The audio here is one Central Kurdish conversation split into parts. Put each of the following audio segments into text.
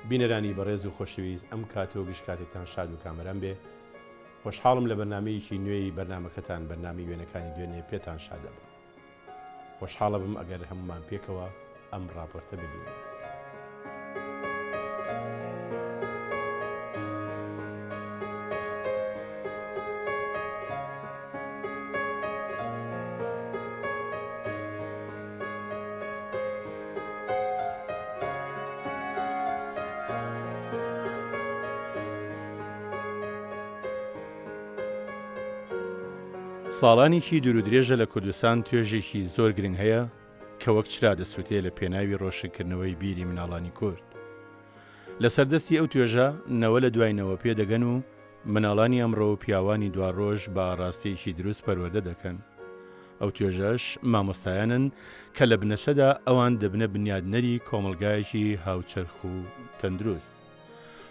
بینەرانی بەڕێز و خۆشەویست ئەم کاتە و گشت کاتێکتان شاد و کامەران بێ. خۆشحاڵم لە بەرنامەیەکی نوێی بەرنامەکەتان بەرنامەی وێنەکانی دوێنێ پێتان شاد ئەبم. خۆشحاڵەبم ئەگەر هەموومان پێکەوە ئەم ڕاپۆرتە ببینین. ساڵانێکی دوورودرێژە لە کوردستان توێژێکی زۆر گرنگ هەیە کە وەک چرا دەسووتێ لە پێناوی ڕۆشنکردنەوەی بیری مناڵانی کورد. لەسەر دەستی ئەو توێژە نەوە لە دوای نەوە پێدەگەن و مناڵانی ئەمڕۆ و پیاوانی دواڕۆژ بە ئاڕاستەیەکی دروست پەروەردە دەکەن. ئەو توێژەش مامۆستایانن کە لە بنەچەدا ئەوان دەبنە بنیادنەری کۆمەڵگایەکی هاوچەرخ و تەندروست.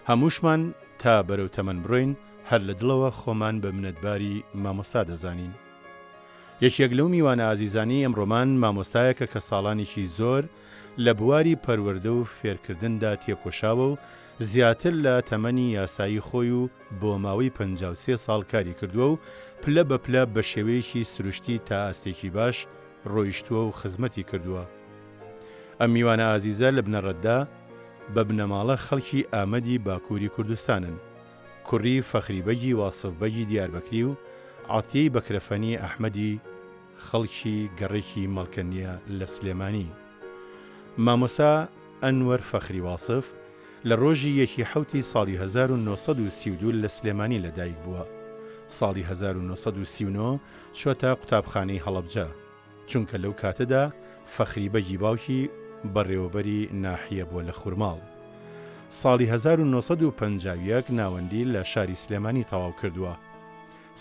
هەمووشمان تا بەرەو تەمەن بڕۆین هەر لە دڵەوە خۆمان بە منەتباری مامۆستا دەزانین. یەکێک لەو میوانە ئازیزانەی ئەمڕۆمان مامۆستایەکە کە ساڵانێکی زۆر لە بواری پەروەردە و فێرکردندا تێکۆشاوە و زیاتر لە تەمەنی یاسایی خۆی و بۆ ماوەی 53 ساڵ کاری کردووە و پلە بە پلە بە شێوەیەکی سروشتی تا ئاستێکی باش ڕۆیشتووە و خزمەتی کردووە. ئەم میوانە ئازیزە لە بنەڕەتدا بە بنەماڵە خەڵکی ئامەدی باکووری کوردستانن. کوڕی فەخری بەگی واسف بەگی دیاربەکری و عەتیەی بەکرەفەنی ئەحمەدی خەڵکی گەڕەکی مەڵکەندییە لە سلێمانی. مامۆستا ئەنوەر فەخری واسف لە ڕۆژی یەکی حەوتی ساڵی 1932 لە سلێمانی لەدایک بووە. ساڵی 1939 چووەتە قوتابخانەی هەڵەبجە. چونکە لەو کاتەدا فەخری بەگی باوکی بەڕێوەبەری ناحیە بووە لە خورماڵ. ساڵی 1951 ناوەندی لە شاری سلێمانی تەواو کردووە.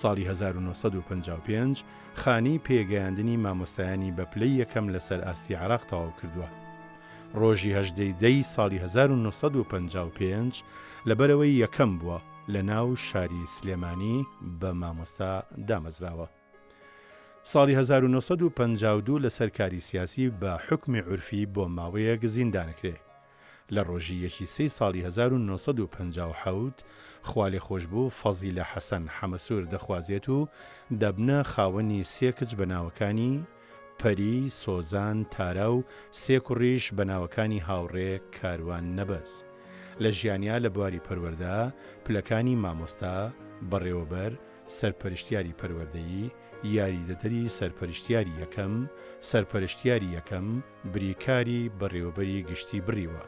ساڵی 1955 خانەی پێگەیاندنی مامۆستایانی بە پلەی یەکەم لەسەر ئاستی عێراق تەواو کردووە. ڕۆژی هەژدە ی دەی ساڵی 1955 لەبەرئەوەی یەکەم بووە لە ناو شاری سلێمانی بە مامۆستا دامەزراوە. ساڵی 1952 لەسەر کاری سیاسی بە حوکمی عورفی بۆ ماوەیەک زیندانکرێ. لە ڕۆژی یەکی سێی ساڵی 1957 خوالێخۆشبوو فەزیلە حەسەن حەمەسوور دەخوازێت و دەبنە خاوەنی سێ کچ بە ناوەکانی، پەری، سۆزان، تارا و سێ کوڕیش بە ناوەکانی هاوڕێ، کاروان، نەبەز. لە ژیانیا لە بواری پەروەردە پلەکانی مامۆستا، بەڕێوەبەر، سەرپەرشتیاری پەروەردەیی، یاریدەدەری سەرپەرشتیاری یەکەم، سەرپەرشتیاری یەکەم، بریکاری بەڕێوەبەری گشتی بڕیوە.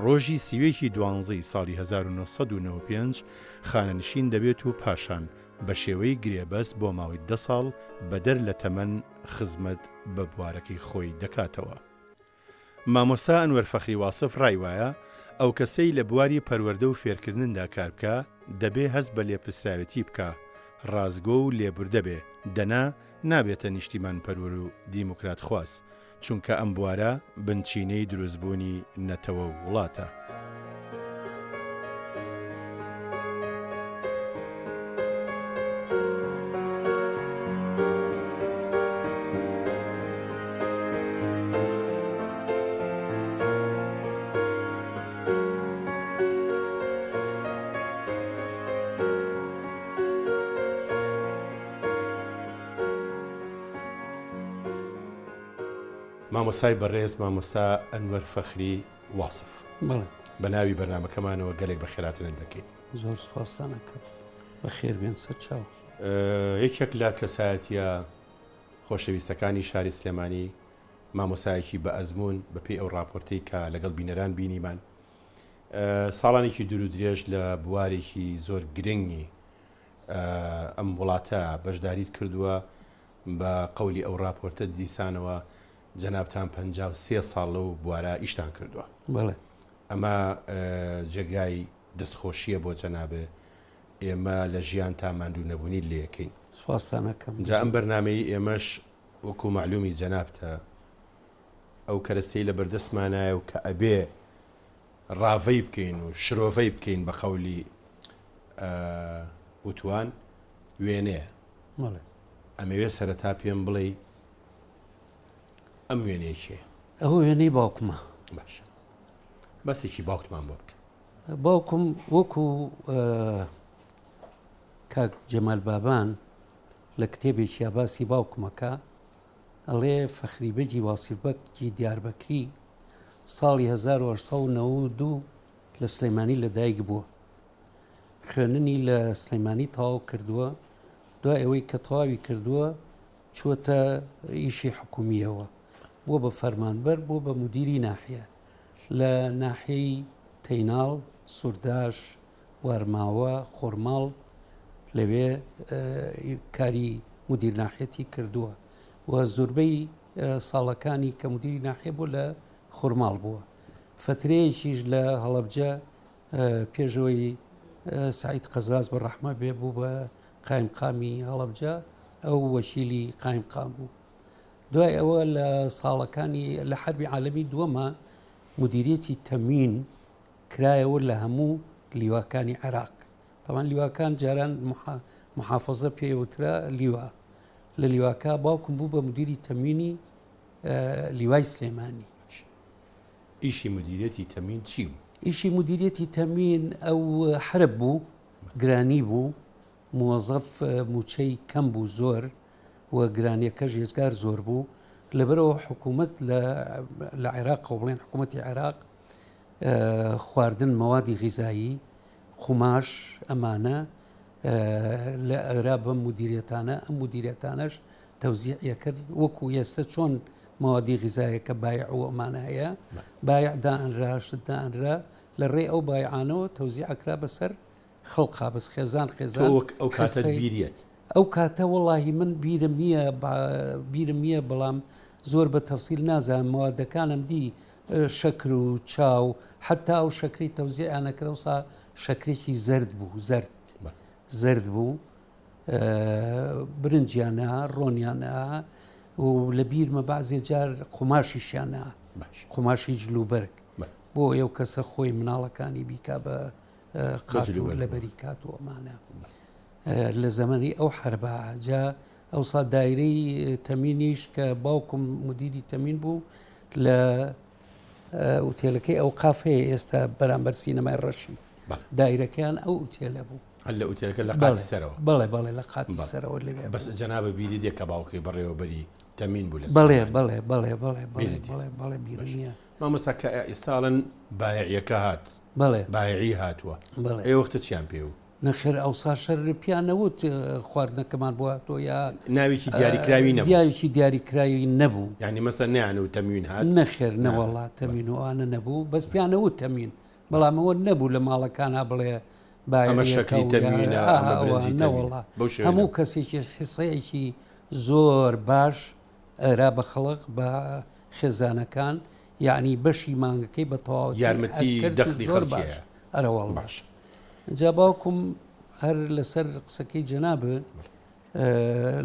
ڕۆژی سیوێکی دوانزەی ساڵی 1995 خانەنشین دەبێت و پاشان بە شێوەی گرێبەست بۆ ماوەی دە ساڵ بەدەر لە تەمەن خزمەت بە بوارەکەی خۆی دەکاتەوە. مامۆستا ئەنوەر فەخری واسف ڕای وایە، ئەو کەسەی لە بواری پەروەردە و فێرکردندا کار بکا، دەبێ هەست بە لێپرسراوێتی بکا، ڕاستگۆ و لێبوردە بێ، دەنا نابێتە نیشتیمانپەروەر و دیموکراتخواز، چونکە ئەم بوارە بنچینەی دروستبوونی نەتەوە و وڵاتە. مامۆستای بەڕێز مامۆستا ئەنوەر فەخری واسف بەڵێ. بە ناوی بەرنامەکەمانەوە گەلێک بەخێراتنت دەکەین. زۆر سوپاستان ئەکەم. بەخێر بێن سەرچاو. یەکێک لە کەسایەتیە خۆشەویستەکانی شاری سلێمانی، مامۆستایەکی بە ئەزموون، بە پێی ئەو ڕاپۆرتەی کە لەگەڵ بینەران بینیمان، ساڵانێکی دوور و درێژ لە بوارێکی زۆر گرنگی ئەم وڵاتە بەشداریت کردووە، بە قەولی ئەو ڕاپۆرتە دیسانەوە جەنابتان 53 ساڵ لەو بوارە ئیشتان کردووە. بەڵێ. ئەمە جێگای دەستخۆشییە بۆ جەنابێ، ئێمە لە ژیانتا ماندوو نەبوونیت لێ ئەکەین. سوپاستان ئەکەم. جا ئەم بەرنامەی ئێمەش وەکوو مەعلوومی جەنابتە ئەو کەرەستەی لە بەردەستمانایە و کە ئەبێ ڕاڤەی بکەین و شرۆڤەی بکەین بە قەولی وتوان وێنەیە. بەڵێ. ئەمەوێ سەرەتا پێم بڵێی ئەم وێنەیە کێیە؟ ئەوە وێنەی باوکمە. باشە. باسێکی باوکتمان بۆ بکە. باوکم وەکو کاک جەمال بابان لە کتێبێکیا باسی باوکمەکە ئەڵێ فەخری بەگی واسیف بەگی دیاربەکری ساڵی 1992 لە سلێمانی لەدایک بووە خوێندنی لە سلێمانی تەواو کردووە دوای ئەوەی کە تەواوی کردووە چووەتە ئیشی حکومییەوە بووە بە فەرمانبەر بووە بە مدیری ناحیە لە ناحیەی تەیناڵ، سورداش، وارماوە، خۆرماڵ لەوێ کاری مدیر ناحیەتی کردووە و زۆربەی ساڵەکانی کە مدیری ناحیە بوو لە خورماڵ بووە. فەترەیەکیش لە هەڵەبجە پێشەوەی سعید قەزاز بە ڕەحمە بێ بوو بە قایمقامی هەڵەبجە ئەو وەکیلی قایمقام بوو. دوای ئەوە لە ساڵەکانی لە حەربی عالەمی دووەمە مدیریەتی تەموین کرایەوە لە هەموو لیواکانی عێراق تەوان لیواکان جاران محافظە پێوترا لیوا لە لیواکە باوکم بوو بە مدیری تەموینی لیوای سلێمانی. ئیشی مدیریەتی تەموین چی بوو؟ ئیشی مدیریەتی تەموین ئەو حەرب بوو گرانی بوو موەزەف مووچەی کەم بوو زۆر و گرانیەکەش یەجگار زۆر بوو لەبەرەوە حکوومەت لە عێراقەوە بڵێن حکوومەتی عێراق خواردن مەوادی غیزایی قوماش ئەمانە لە ئەرا بەم مدیرێتانە ئەم مدیرێتانەش تەوزیعیە کرد وەکو ئێستا چۆن مەوادی غیزایەکە بایع و ئەمانە هەیە بایع دائەنرا شت دائەنرا لە ڕێی ئەو بایعانەوە تەوزیع ئەکرا بەسەر خەڵقا بەس خێزان خێزان وەک ئەو کاتە بیریەت ئەو کاتە وەڵاهی من بیرم نییە بیرم نییە بەڵام زۆر بە تەفسیل نازانم مەوادەکانم دی شەکر و چاو حتا ئەو شەکری تەوزیعیان ئەکرد ئەوسا شەکرێکی زەرد بوو زەرد زەرد بوو برنجیانە ڕۆنیانە و لە بیرمە بەعزێ جار قوماشیشیانە قوماشی جلوبەرگ بۆ ئەو کەسە خۆی مناڵەکانی بیکا بە قات و لەبەری کات و ئەمانە لە زەمەنی ئەو حربە جا ئەوسا دایرەی تەمینیش کە باوکم مدیری تەمین بوو لە ئوتێلەکەی ئەو قاف هەیە ئێستا بەرامبەر سینەمای ڕەشی دایرەکەیان ئەو ئوتێلە بوو هەر لە ئوتێلەکە لە قاتی سەرەوە بەڵێ بەڵێ لە قاتی سەرەوە لەوێ بەس جەنابە بیری دێ کە باوکی بەڕێوەبەری تەمین بوو لە بەڵێ بەڵێ بەڵێ بەڵێ بەڵێ بەڵێ بەڵێ بیرم نییە مامۆستا کە ئێستاڵن بایعیەکە هات بەڵێ بایعی هاتووە بەڵێ ئێ وەختە چیان پێ و نەخێر ئەوسا شەر پیان نەوت خواردنەکەمان بۆ هاتووە یا ناوێکی دیاریکراوی نەبوو دیاوێکی دیاریکراوی نەبوو یعنی مەسەن نیان و تەموین هات نەخێر نەوەڵا تەمین و ئەوانە نەبوو بەس پیان نەوت تەمین بەڵام ئەوە نەبوو لە ماڵەکانا بڵێ ئەمە شەکری تەموینە ئەمە برنجی تەموینە بەو شێوەیە هەموو کەسێکی حیسەیەکی زۆر باش ئەرا بە خەڵک بە خێزانەکان یعنی بەشی مانگەکەی بە تەواوەتی یارمەتی ئەکرد و دەخلی زۆر خەڵکی باش هەیە ئەرەوەڵا باش جا باوکم هەر لەسەر قسەکەی جەنابت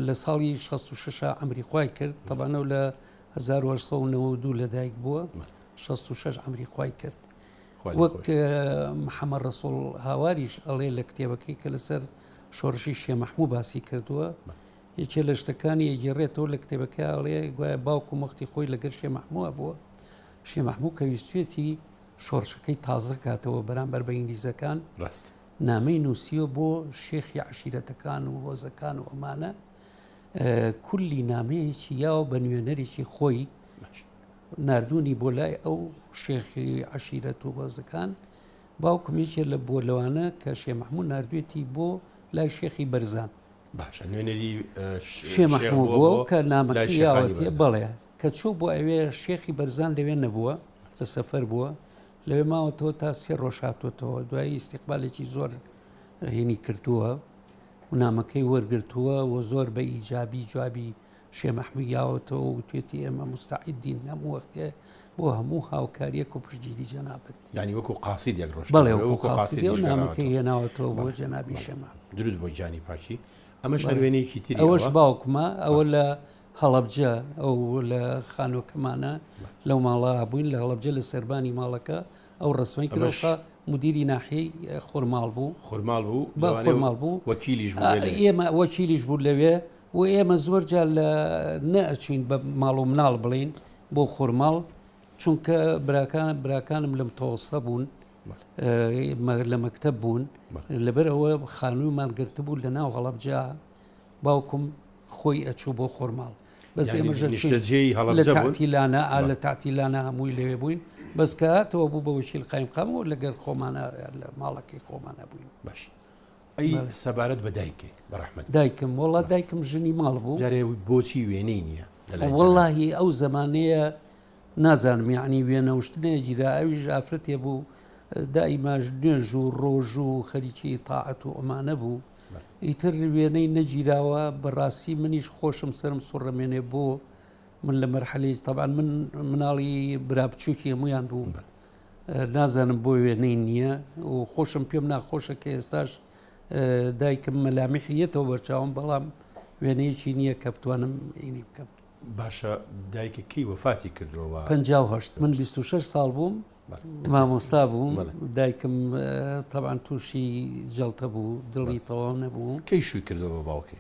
لە ساڵی 66 ئەمری خوای کرد تەبانەوە لە 1992 لەدایک بووە 66 ئەمری خوای کرد وەک محەممەد ڕسوڵ هاواریش ئەڵێ لە کتێبەکەی کە لەسەر شۆڕشی شێ مەحموو باسی کردووە یەکێ لە شتەکانی ئەگێڕێتەوە لە کتێبەکە ئەڵێ گوایە باوکم وەختی خۆی لەگەر شێ مەحمووە بووە شێ مەحموو کە ویستوێتی شۆڕشەکەی تازە کاتەوە بەرامبەر بە ئینگلیزەکان ڕاست نامەی نووسیوە بۆ شێخی عەشیرەتەکان و هۆزەکان و ئەمانە کولی نامەیەکی یاوە بە نوێنەرێکی خۆی ناردوونی بۆ لای ئەو شێخی عەشیرەت و هۆزەکان باوکم یەکێ لە بۆ لەوانە کە شێ مەحموو ناردوێتی بۆ لای شێخی بەرزان باشە نوێنەری شێ مەحموو بووە کە نامەکەی یاوەتێ بەڵێ کە چوو بۆ ئەوێ شێخی بەرزان لەوێ نەبووە لە سەفەر بووە لەوێ ماوەتەوە تا سێ ڕۆژ هاتووەتەوە دوایی ئیستیقبالێکی زۆر هینی کردووە و نامەکەی وەرگرتووە و زۆر بە ئیجابی جوابی شێ مەحموو یاوەتەوە و وتوێتی ئێمە مستعدین هەموو وەختێ بۆ هەموو هاوکاریەک و پشتگیری جەنابت. یانی وەکو قاسیدێک ڕۆشتووە بەڵێ وەکو قاسیدێ و نامەکەی هێناوەتەوە بۆ جەنابی شێ مەحموو. درود بۆ گیانی پاکی. ئەمەش هەر وێنەیەکی تری ئەوەش باوکمە ئەوە لە هەڵەبجە ئەو لە خانووەکەمانە لەو ماڵە بووین لە هەڵەبجە لە سەربانی ماڵەکە ئەو ڕسمەی کرۆسا مدیری ناحیەی خورماڵ بوو خورماڵ بوو بە خورماڵ بوو وەکیلیش بوو ئێمە وەکیلیش بوو لەوێ و ئێمە زۆر جار لە نەئەچوین بە ماڵ و مناڵ بڵین بۆ خورماڵ چونکە براکان براکانم لەم تۆسە بوون. لە مەکتەب بوون لەبەر ئەوە خانوومان گرتبوو لە ناو هەڵەبجە باوکم خۆی ئەچوو بۆ خۆرماڵ بەس ئێمە نیشتەجێی لە هەڵەبجە بوون تەعتیلانە ئا لە تەعتیلانە هەمووی لەوێ بووین بەس کە هاتەوە بوو بە وەکیل قایمقام و لەگەر خۆمانە لە ماڵەکەی خۆمانە بووین. باش ئەی سەبارەت بە دایکێ بەڕەحمەت دایکم وەڵا دایکم ژنی ماڵ بوو. جارێ بۆچی وێنەی نییە لە لای جەنابت؟ وەڵاهی ئەو زەمانەیە نازانم یەعنی وێنە و شت نەگیرا ئەویش ئافرەتێ بوو دائیماش نوێژ و ڕۆژ و خەریکی تاعەت و ئەمانە بوو ئیتر وێنەی نەگیراوە بەڕاستی منیش خۆشم سرم سوڕەمێنێ بۆ من لە مەرحەلەی تەبعەن من مناڵی برا بچووکی هەمویان بووم نازانم بۆ وێنەی نییە و خۆشم پێم ناخۆشە کە ئێستاش دایکم مەلامیحیەتەوە بەرچاوم بەڵام وێنەیەکی نییە کە بتوانم ئینی بکەم. باشە دایکە کەی وەفاتی کردووە وە؟ 58 من 26 ساڵ بووم مامۆستا بووم دایکم تەبعەن تووشی جەڵتە بوو دڵی تەواو نەبوو. کەی شووی کردووە بە باوکی؟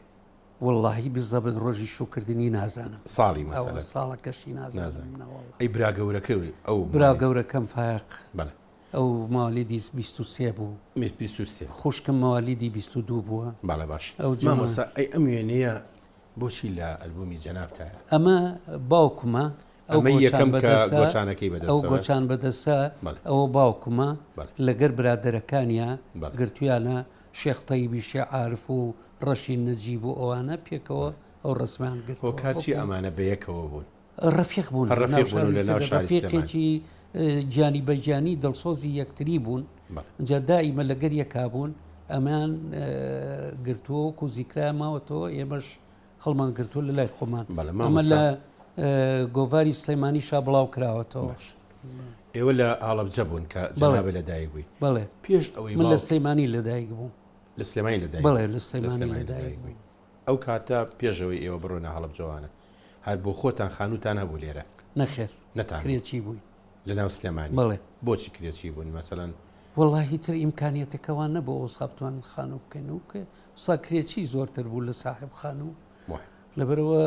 وەڵاهی بزەبت ڕۆژی شووکردنی نازانم. ساڵی مەسەلەن؟ ساڵەکەشی نازانم نەوەڵا. ئەی برا گەورەکەی ئەو؟ برا گەورەکەم فایەق بەڵێ. ئەو موالیدی 23 بوو. 23. خوشکم موالیدی 22 بووە. بەڵێ باش. مامۆستا ئەی ئەم وێنەیە بۆچی لە ئەلبومی جەنابتایە؟ ئەمە باوکمە ئەو ئەمەی گۆچان یەکەم کە بەدەسە گۆچانەکەی ئەو بەدەستەوە گۆچان بەدەسە بەڵێ ئەوە باوکمە بەڵێ لەگەر برادەرەکانیا بەڵێ گرتویانە شێخ تەیبی شێ عارف و ڕەشید نەجیب و ئەوانە پێکەوە بەڵێ ئەو ڕەسمیان گرتووە هۆکار چیە وەکو ئەمانە بەیەکەوە بوون؟ ڕەفیق بوون هەر لە ناو ڕەفیق بوون و شاری لە ناو سلێ شاری سلێمانی. ڕەفیقێکی گیانی بە گیانی دڵسۆزی یەکتری بوون بەڵێ. جا دائیمە لەگەر یەکا بوون ئەمەیان گرتووە وەکو زیکرا ماوەتەوە ئێمەش هەڵمان گرتووە لە لای خۆمان بەڵێ ئەمە مامۆستا. لە گۆڤاری سلێمانیشا بڵاو کراوەتەوە. باش ئێوە لە هەڵەبجە بوون کە بەڵێ جەنابت لە دایک بووی بەڵێ پێش ئەوەی من لە باوک سلێمانی لە دایک بووم. لە سلێمانی لە دایک بەڵێ بووی لە لە سلێمانی لە سلێمانی لە دایک دایک بووی بووم. ئەو کاتە پێش ئەوەی ئێوە بڕۆنە هەڵەبجەوانە هەر بۆ خۆتان خانووتان هەبوو لێرە؟ نەخێر نەتان هەبوو. کرێچی بووین. لە ناو سلێمانی؟ بەڵێ. بۆچی کرێچی بوون مەسەلەن؟ وەڵاهی تر ئیمکانیەتەکە وا نەبوو ئەوسا بتوانین خانوو بکەین و کە ئەوسا کرێچی زۆرتر بوو لە ساحێب خانوو وایە. لەبەرئەوە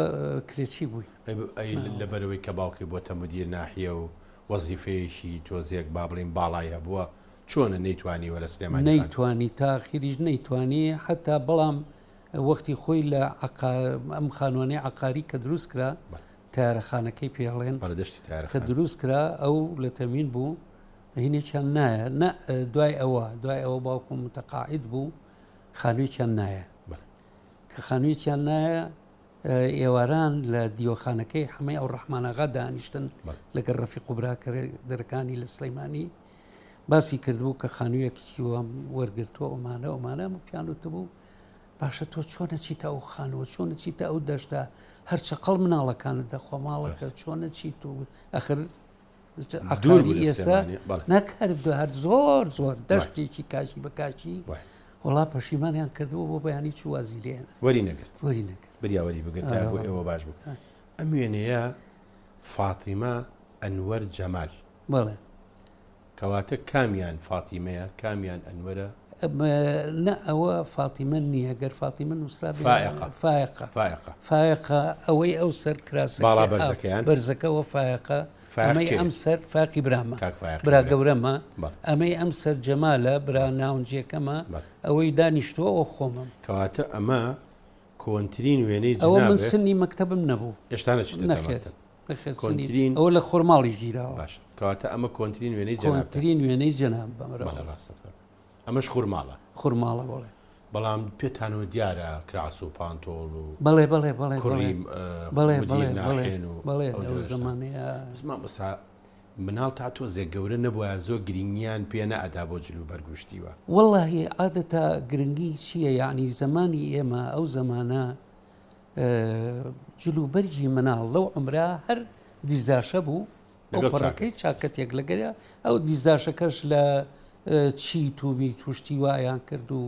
کرێچی بووین. ئەی ئەی لەبەرئەوەی کە باوکی بۆتە مدیر ناحیە و وەزیفەیەکی تۆزێک با بڵێین باڵای هەبووە چۆنە نەیتوانیوە لە سلێمانی خانوو؟ نەیتوانی تا ئاخیریش نەیتوانی حەتا بەڵام وەختی خۆی لە عەقا ئەم خانوانەی عەقاری کە دروست کرا تارەخانەکەی پێڵێن بەڵێ دەشتی کە تارەخانە. دروست کرا ئەو لە تەمین بوو هینێکیان نایە نە دوای ئەوە دوای ئەوە باوکم متەقاعید بوو خانوویەکیان نایە بەڵێ. کە خانوویەکیان نایە ئێواران لە دیوەخانەکەی حەمەی ئەو ڕەحماناغا دانیشتن بەڵێ. لەگەڵ ڕەفیق و برادەرەکانی لە سلەیمانی باسی کردبوو کە خانوویەکی وام وەرگرتووە ئەومانە ئەومانە هەموو پیان وتبوو باشە تۆ چۆن ئەچیتە ئەو خانووە چۆن ئەچیتە ئەو دەشتە هەر چەقەڵ مناڵەکانت دەخوا ماڵەکە ڕاست. چۆن ئەچیت و ئەخر دوور عەقاری بوو لە ئێستا سلێمانی بەڵێ. نەک هەر هەر زۆر زۆر وای. دەشتێکی کاکی بە کاکی وای. وەڵا پەشیمانیان کردبوو بۆ بەیانی چوو وازی لێ هێنا. وەری نەگرت. وەری نەگرت. بریا وەری بگرتایە ئارە بۆ وەڵا. ئێوە باش بوو. ئەم وێنەیە فاتیمە ئەنوەر جەمال. بەڵێ. کەواتە کامیان فاتیمەیە کامیان ئەنوەرە؟ نا ئەوە فاتیمە نییە گەر فاتیمە نووسرابێ فائقە. فائقە. فائقە. فائقە ئەوەی ئەو سەر کراسەکەی باڵا بەرزەکەیان؟ بەرزەکەوە فائقە فائق ئەمەی کێیە؟ ئەم سەر فاقی برامە کاک فائقی برا برا. گەورەمە بەڵێ. ئەمەی ئەم سەر جەمالە برا ناونجێکەمە بەڵێ. ئەوەی دانیشتووە ئەوە خۆمم. کەواتە ئەمە کۆنترین وێنەی ئەوە من جنابێ. سنی مەکتەبم نەبوو. هێشتا نەچوویتە نەخێر. مەکتەب. نەخێر سنی کۆنترین ئەوە لە خۆرماڵیش گیراوە. باشە کەواتە ئەمە کۆنترین وێنەی جەنابتە. کۆنترین وێنەی جەنابمە بەڵێ بەڕێز. ڕاستە فەرموو. ئەمەش خورماڵە. خورماڵە بەڵێ. بەڵام پێتانەوە دیارە کراس و پانتۆڵ و بەڵێ بەڵێ بەڵێ کوڕی بەڵێ مدیر بەڵێ بەڵێ ناحێن و بەڵێ ئەو لەو جۆرە شتانە. زەمانەیە. بەس مامۆستا مناڵ تا تۆزێک گەورە نەبوایە زۆر گرینگیان پێ نەئەدا بۆ جل و بەرگ و شتی وا. وەڵاهی عادەتا گرنگی چییە یەعنی زەمانی ئێمە ئەو زەمانە جل و بەرگی مناڵ لەو عومرە هەر دیزداشە بوو ئەو لەگەڵ پەڕەکەی چاکەت. چاکەتێک لەگەریا ئەو دیزداشەکەش لە چیت و میت و شتی وایان کرد و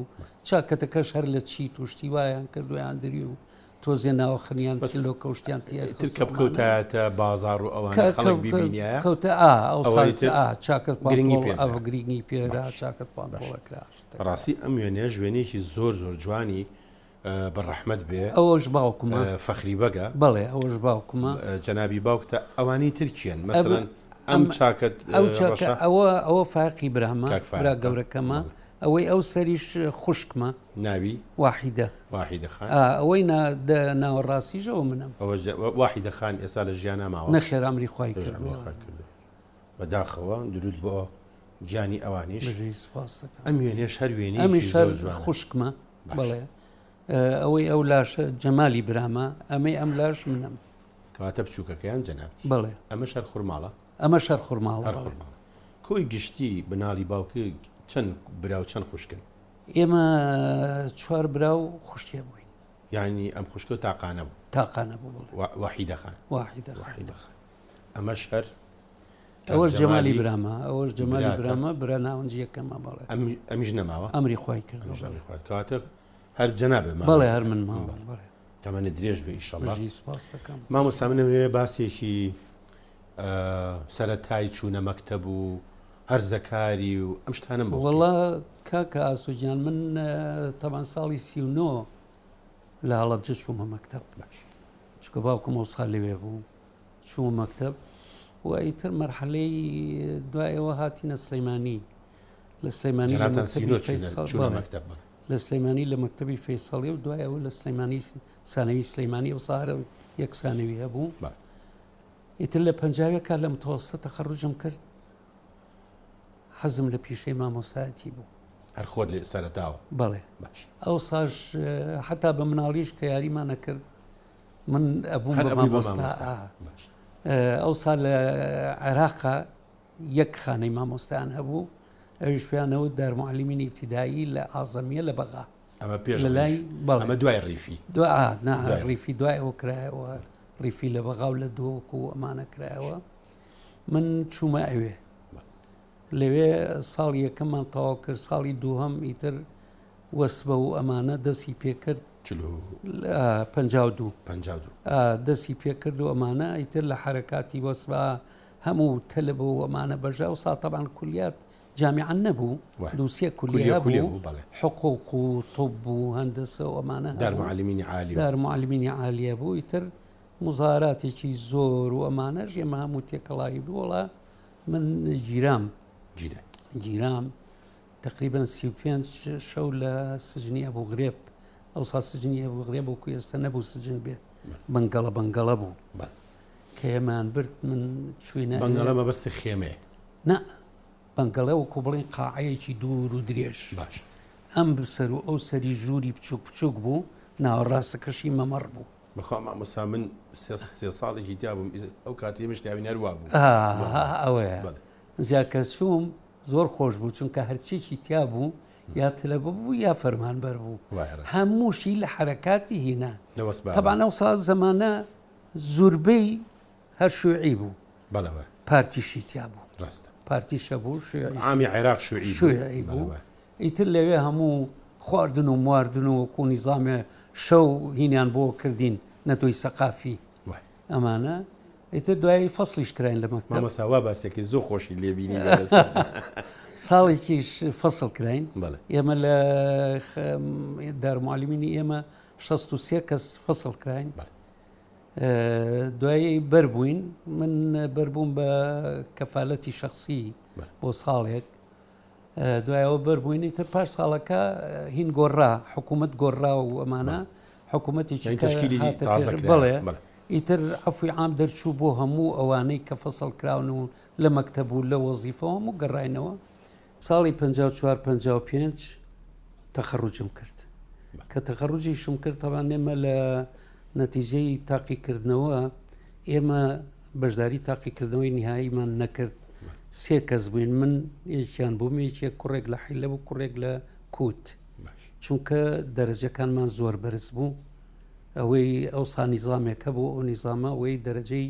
چاکەتەکەش هەر لە چیت و شتی وایان کرد و یان دری و تۆزێ ناوەخنیان بەس کلۆکە و شتیان تێ ئیتر خست کە و ئەمانە. بکەوتایەتە بازاڕ و ئەوانە کە خەڵک بیبینیایە کەوتە ئا ئەو ئەوەی ساڵ تر ئا چاکەت گرنگی پانتۆڵ پێ ئەو درا. گرنگی پێرا باش چاکەت باش پانتۆڵە کرا شتەکە. بەڕاستی ئەم وێنەیەش وێنەیەکی زۆر زۆر جوانی بە ڕەحمەت بێ. ئەوەش باوکمە. فەخری بەگە. بەڵێ ئەوەش باوکمە. جەنابی باوکتە ئەوانەی تر کێن مەسەلەن. ئەم چاکەت ئەو چاکە ئەوە ئەوە فاقی برامە برا گەورەکەمە ئەوەی ئەو سەریش خوشکمە ناوی واحیدە واحیدە خان ئەوەی ناوەڕاستیشەوە منم ئەوە واحیدە خان ئێستا لە ژیانە ماوە نەخێر ئەمری خوای کردووە بەداخەوە درود بۆ گیانی ئەوانیش سپاس دەکەم ئەم وێنەیەش هەر وێنەیەکی ئەمیش هەر زۆر جوانە. خوشکمە باش. بەڵێ ئەوەی ئەو لاشە جەمالی برامە ئەمەی ئەم لاش منم کەواتە بچووکەکەیان جەنابتی بەڵێ ئەمەش هەر خورماڵە ئەمەش هەر خورماڵە هەر بەڵێ. خورماڵە کۆی گشتی بناڵی باوکی چەند برا و چەند خوشکن ئێمە چوار برا و خوشکێ بووین یعنی ئەم خوشکە تاقانە بوو تاقانە بوو بەڵێ وەحیدە خان واحیدە خان وەحیدە خان ئەمەش هەر ئەوەش جەمالی برامە ئەوەش جەمالی برامە برا ناونجیەکەمە بەڵێ ئەمیش نەماوە ئەمری خوای کرد کاتە هەر جەنابێ بەڵێ هەر من ماوە بەڵێ تەمەنە درێژ بێ ئیشەڵا سپاس دەکەم مامۆستا منەوێ باسێکی سەرەتای چوونە مەکتەب و هەرزەکاری و ئەم شتانم بۆ وەڵا کاکە ئاسۆگیان من تەمان ساڵی 39 لە هەڵەبجە چوومە مەکتەب باش چونکە باوکم ئەوسا لەوێ بوو چوومە مەکتەب و ئیتر مەرحەلەی دوایەوە هاتینە سلەیمانی لە سلەیمانی لە مەکتەبی فەیسەڵ مەکتەب لە سلەیمانی لە مەکتەبی فەیسەڵی و دوایەوە لە سلەیمانی سانەوی سلەیمانی و سارە یەک سانەوی هەبوو ئیتر لە پەنجاوێکا لە متوەسە تەخەڕوجم کرد حەزم لە پیشەی مامۆسایەتی بوو هەر خۆت لێ سەرەتاوە بەڵێ باش ئەو ساش حتا بە مناڵیش کە یاریمان نەکرد من ئەبووم هەر بە ئەبووی بە مامۆستا مامۆستا. ئا. باش. ئەوسا لە عێراقا یەک خانەی مامۆستایان هەبوو ئەویش پێیانەوت دارمعلمینی ئیبتیدایی لە ئازەمیە لە بەغا ئەمە پێش لە لای ڕیف. بەڵێ. ئەمە دوای ڕیفی دو ئا نا دوای. ڕیفی دوای ئەوە کرایەوە ڕیفی لە بەغا و لە دهۆک و ئەمانە کرایەوە من چوومە ئەوێ لەوێ ساڵی یەکەممان تەواو کرد ساڵی دووهەم ئیتر وەسبە و ئەمانە دەستی پێکرد 52 دەستی پێکرد و ئەمانە ئیتر لە حرەکاتی وەسبە هەموو تەلب و ئەمانە بەژا و ساتەبان کولیات جامیعان نەبوو دووسێ کولیە بوو حقوق و طب و هەندەسە و ئەمانە دارمعلمینی عالی دارمعلمینی عالیە بوو ئیتر مزاراتێکی زۆر و ئەمانەش ئێمە هەموو تێکەڵاوی بووڵە من گیرام گیرام تقریبا 35 شەو لە سجنی ئەبوو غرێب ئەوسا سجنی ئەبوو غرێب وەکو ئێستا نەبوو سجن بێ بەنگەڵە بەنگەڵە بوو کە ئێمان برد من چوینە بەنگەڵە مەبەستی خێمەیە نا بەنگەڵە وەکو بڵێن قاعەیەکی دوور و درێژ باش ئەم سەر و ئەو سەری ژووری بچوک بچوک بوو ناوەڕاستەکەشی مەمەڕ بوو بەخوا مامۆستا من سێ ساڵێکی تیا بووم ئەو کاتی ئێمەش تیاوین هەر وا بوو ئەوەیە جا کە چووم زۆر خۆش بوو چونکە هەرچێکی تیا بوو یا تەلەبە بوو یا فەرمانبەر بوو هەمووشی لە حرەکاتی هینا تەبان ئەو ساڵ زەمانە زوربەی هەر شوعی بوو پارتیشی تیا بوو ڕاستە پارتیشە بوو عامی عێراق شوعی بوو ئیتر لەوێ هەموو خواردن و مواردن و وەکو نیزامێ شەو هینیان بۆ کردین نەتۆی سەقافی ئەمانە ئیتر دوایی فەسڵیش کراین لە مەکتەب. مامۆستا وا باسێکی زۆر خۆشی لێ بینی ساڵێکیش فەسڵ کراین ئێمە لە دارمعلمینی ئێمە 63 کەس فەسڵ کراین دوایی بەربووین من بەربووم بە کەفالەتی شخصی بۆ ساڵێک دوایەوە بەربووین ئیتر پاش ساڵەکە هین گۆڕا حکوومەت گۆڕا و ئەمانە حکوومەتێکی تەشکیلی تازە کرا. بەڵێ ئیتر عەفوی عام دەرچوو بۆ هەموو ئەوانەی کە فەسڵ کراون و لە مەکتەب و لە وەزیفەوە هەموو گەڕاینەوە ساڵی 54 55 تەخەڕوجم کرد کە تەخەڕوجیشم کرد تەبان ئێمە لە نەتیجەی تاقیکردنەوە ئێمە بەشداری تاقیکردنەوەی نیهاییمان نەکرد سێ کەس بووین من یەکیان بووم یەکێک کوڕێک لە حیلە بوو کوڕێک لە کووت چونکە دەرەجەکانمان زۆر بەرز بوو ئەوەی ئەوسا نیزامێک هەبوو ئەو نیزامە ئەوەی دەرەجەی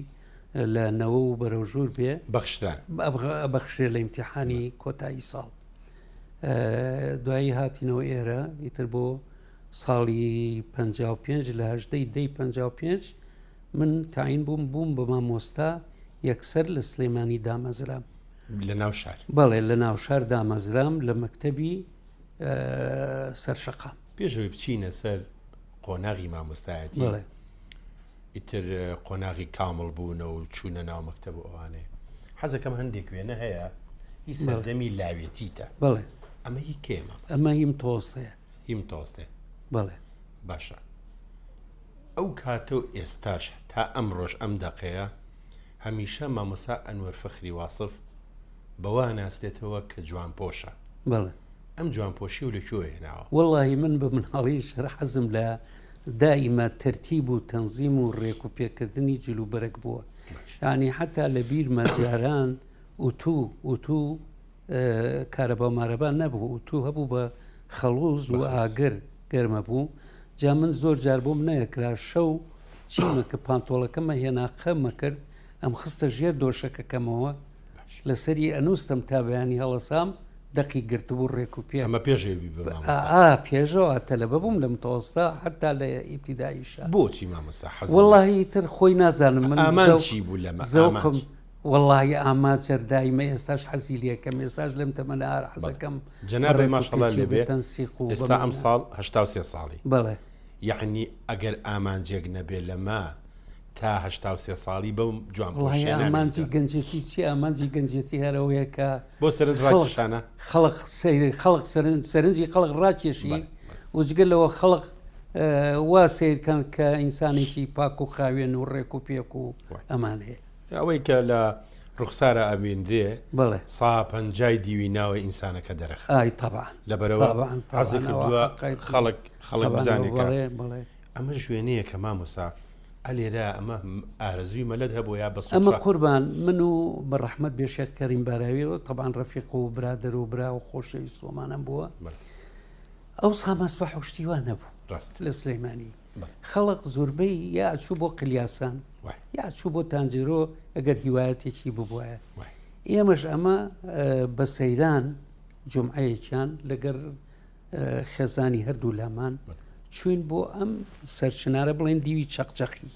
لە نەوە و بەرەو ژوور بێ بەخشران بەخشرێ لە ئیمتیحانی کۆتایی ساڵ دوایی هاتینەوە ئێرە ئیتر بۆ ساڵی 55 لە هەژدەی دەی 55 من تاین بووم بووم بە مامۆستا یەکسەر لە سلێمانی دامەزرام لە ناو شار بەڵێ لە ناو شار دامەزرام لە مەکتەبی سەرشەقام پێشەوەی بچینە سەر قۆناغی مامۆستایەتی ئیتر قۆناغی کامڵ بوونە و چوونە ناو مەکتەب و ئەوانەیە. حەزەکەم هەندێک وێنە هەیە هی سەردەمی لاوێتیتە. بەڵێ. ئەمە هی کێیە مامۆستا؟ ئەمە هی متەوەستەیە. هی متەوەستەیە. بەڵێ. باشە ئەو کاتە و ئێستاش تا ئەمڕۆش ئەم دەقەیە هەمیشە مامۆستا ئەنوەر فەخری واسف بەوە ئەناسرێتەوە کە جوانپۆشە. بەڵێ. ئەم جوانپۆشیەو لە کوێوە هێناوە؟ وەڵاهی من بە مناڵیش هەر حەزم لە دائیمە تەرتیب و تەنزیم و ڕێک و پێکردنی جل و بەرگ بووە. یانی حەتا لە بیرمە جاران ئوتو ئوتو کارەبا و مارەبا نەبوو ئوتو هەبوو بە خەڵوز و ئاگر گەرمە بوو جا من زۆر جار بۆم نەیەکرا شەو چیمە کە پانتۆڵەکەمە هێنا قەمە کرد ئەم خستە ژێر دۆشەکەکەمەوە لەسەری ئەنووستم تا بەیانی هەڵەسام دەقی گرتبوو ڕێک و پێ ئەمە پێشەوە بی بە مامۆستا ئا پێشەوە تەلەبە بووم لە متەوەستا حتا لە ئیبتیداییشا بۆچی مامۆستا حەزت وەڵاهی تر خۆی نازانم من ئامانج زەوق چی بوو لەمە زەوقم ئامانج وەڵاهی ئامانج هەر دایمە ئێستاش حەزی لێکەم ئێستاش لەم تەمەنە هەر بەڵێ حەزەکەم بە جەنابێ ڕێک و ماشەڵا پێکی و بە لێبێ تەنسیق و ئێستا ئەم بەمانە ساڵ 83 ساڵی بەڵێ یەعنی ئەگەر ئامانجێک نەبێ لەمە تا 83 ساڵی بەو جوان وەڵاهی پۆشیە ئامانجی نامێنیتەوە. گەنجێتی چیە ئامانجی گەنجێتی هەر ئەوەیە کە بۆ سەرنج خەڵک ڕاکێشانە؟ خەڵک سەیر خەڵک سەرنج سەرنجی خەڵک ڕاکێشی بەڵێ بەڵێ. و جگە لەوە خەڵک وا سەیرکەن کە ئینسانێکی پاک و خاوێن و ڕێک و پێک و وای. ئەمانەیە. ئەوەی کە لە ڕوخسارا ئەبینرێ بەڵێ. سا پەنجای دیوی ناوەی ئینسانەکە دەرەخا. ئای تەبعەن لەبەرئەوە تەبعەن حەزی تەبعەن ئەوە کردووە حەقە خەڵک خەڵک تەبعەن ئەوە بزانێ کە بەڵێ بەڵێ. ئەمەش وێنەیەکە مامۆستا ئەلێرە ئەمە ئارەزووی مەلەت هەبوو یا بە ئەمە سوتفە؟ قوربان من و بە ڕەحمەت بێ شێخ کەریم باراوی و تەبعەن ڕەفیق و برادەر و برا و خۆشەویست و ئەمانەم بووە بەڵێ. ئەوسا مەسبەح و شتی وا نەبوو ڕاستە. لە سلەیمانی بەڵێ. خەڵک زۆربەی یا ئەچوو بۆ قلیاسان وای. یا ئەچوو بۆ تانجەرۆ ئەگەر هیوایەتێکی ببوایە وای. ئێمەش ئەمە بە سەیران جومعەیەکیان لەگەر خێزانی هەردوو لامان چوین بۆ ئەم سەرچنارە بڵێن دیوی چەقچەقی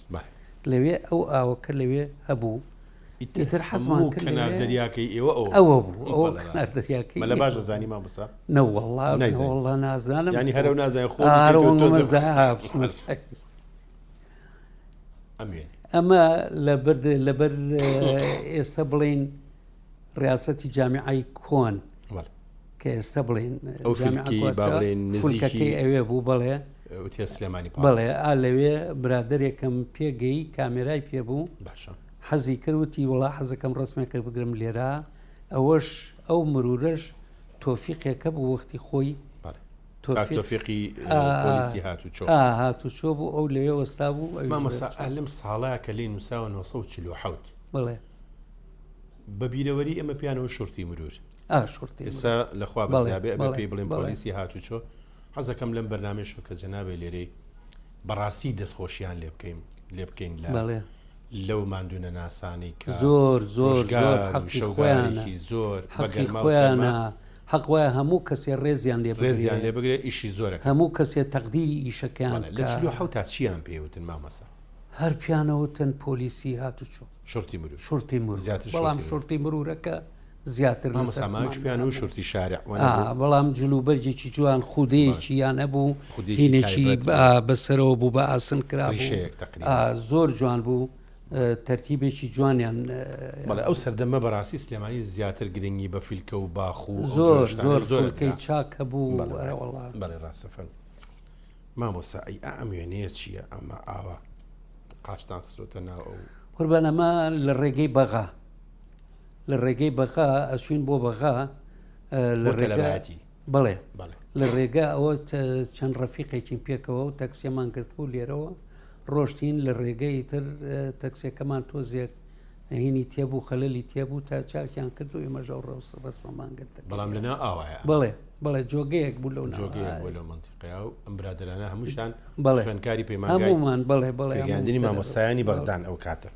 لەوێ ئەو ئاوەکە لەوێ هەبوو ئیتر حەزمان کرد کەنار دەریاکەی ئێوە ئەوە ئەوە بوو ئەوە کەنار دەریاکەی مەلە باش دەزانی مامۆستا نەوەڵا نەوەڵا نازانم ینی هەرە نازانین خۆ ئەمە لەبەر لەبەر ئێستا بڵین ڕیاسەتی جامیعەی کۆن کە ئێستا بڵێن ئەو فلکی با بڵێین نزیکی فولکەکەی ئەوێ بوو بەڵێ ئوتێل سلێمانی پاڵاس. بەڵێ ئا لەوێ برادەرێکم پێگەی کامێرای پێ بوو باشە حەزی کرد وتی وڵا حەزەکەم ڕسمێکە بگرم لێرە ئەوەش ئەو مرورەش تۆفیقێکە بوو وەختی خۆی بەڵێ کاک تۆفیق تۆفیقی ئا، پۆلیسی هاتوچۆ ئا هاتوچۆ بوو ئەو لەوێ وەستا بوو ئەویش مامۆستا دەرچوو. ئا لەم ساڵە کە لێی نووساوە 947 بەڵێ بە بیرەوەری ئێمە پێیانەوە شورتی مرور ئا شورتی مرور. ئێستا لە خوا بەڵێ بەزیابێ ئەبێ بەڵێ پێی بڵێن بەڵێ. پۆلیسی هاتوچۆ حەزەکەم لەم بەرنامەیەشەوە کە جەنابێ لێرەی بەڕاستی دەستخۆشیان لێ بکەین لێ بکەین لە بەڵێ لەو ماندوونەناسانەی کە زۆر زۆر زۆر ڕۆژگار و حەقی خۆیانە شەوگارێکی زۆر بە حەقی گەرما و سەرما خۆیانە حەق وایە هەموو کەسێ ڕێزیان لێ ڕێزیان بگرێ لێ بگرێ ئیشی زۆرەکەن. هەموو کەسێ تەقدیری ئیشەکەیان بەڵێ لە بکا. 47 تا چیان پێ وتن مامۆستا؟ هەر پیانەوتن پۆلیسی هاتوچۆ. شورتی مرور. شورتی مرور. زیاتر بەڵام شورتی مرور. شورتی مرورەکە زیاتر لەسەر مامۆستا ماویش زمان پێیان وت هەبوو. شورتی شارع ئا وانەبوو؟ بەڵام جل و بەرگێکی جوان بەڵێ. خودەیەکی یان هەبوو خودێکی هینێکی تایبەت بوو. ئا بەسەرەوە بوو بە ئاسن کرابوو. ڕیشەیەک تەقریبەن. ئا زۆر جوان بوو تەرتیبێکی جوانیان بەڵێ ئەو سەردەمە بەڕاستی سلێمانی زیاتر گرنگی بە فیلکە و باخ و ئەو جۆرە زۆر شتانە زۆر زۆر فولکەی ئەدرا. چاک هەبوو بەڵێ ئەرە بەڵێ وەڵا. بەڵێ ڕاستە فەرموو. مامۆستا ئەی ئا ئەم وێنەیە چییە ئەمە ئاوا قاچتان خستۆتە ناو ئەو. قوربان ئەمە لە ڕێگەی بەغا لە ڕێگەی بەغا ئەچوین بۆ بەغا لە بۆ ڕێگە تەلەبایەتی بەڵێ بەڵێ لە ڕێگا ئەوە چەند ڕەفیقێکین پێکەوە و تەکسیەمان گرتبوو لێرەوە ڕۆشتین لە ڕێگەی تر تەکسیەکەمان تۆزێک هینی تێبوو خەلەلی تێبوو تا چاکیان کرد و ئێمەش ئەو ڕەوس ڕەسمەمان گرت بەڵام لەنا ئاوایە بەڵێ بەڵێ جۆگەیەک بوو لەو جۆگەیەک بوو لەو مەنتیقەیە و ئەم برادەرانە هەمووشتان بەڵێ خوێندکاری پەیمانگای هەموومان بەڵێ بەڵێ پێگەیاندنی مامۆستایانی بەغدان ئەو کاتە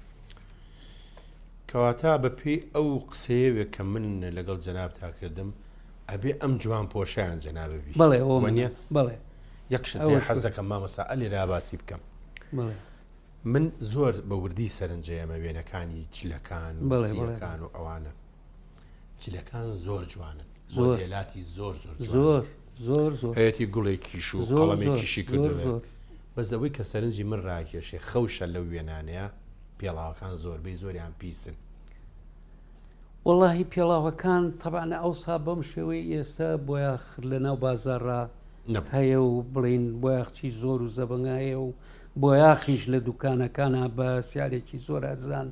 کەواتە بە پێی ئەو قسەیە وێ کە من لەگەڵ جەنابتا کردم ئەبێ ئەم جوان پۆشیان جەنابە بی بەڵێ ئەوە وەنیە بەڵێ یەک شت هەیە حەز دەکەم مامۆستا ئەلێرا باسی بکەم بەڵێ من زۆر بە وردی سەرنجەیەمە وێنەکانی چلەکان و سیەکان و ئەوانە جلەکان زۆر جوانن مۆدێلاتی زۆر زۆر زۆر زۆر زۆر هەیەتی گوڵێکیش و قەڵەمێکیشی کردووە بەس ئەوەی کە سەرنجی من ڕاکێشێ خەوشە لەو وێنانەیە پێڵاوەکان زۆربەی زۆریان پیسن. وەڵاهی پێڵاوەکان تەبعەن ئەوسا بەم شێوەی ئێستا بۆیاخ لە ناو بازاڕا هەیە و بڵین بۆیاخچی زۆر و زەبەنگە هەیە و بۆیاخیش لە دوکانەکانە بە سیارێکی زۆر ئەرزان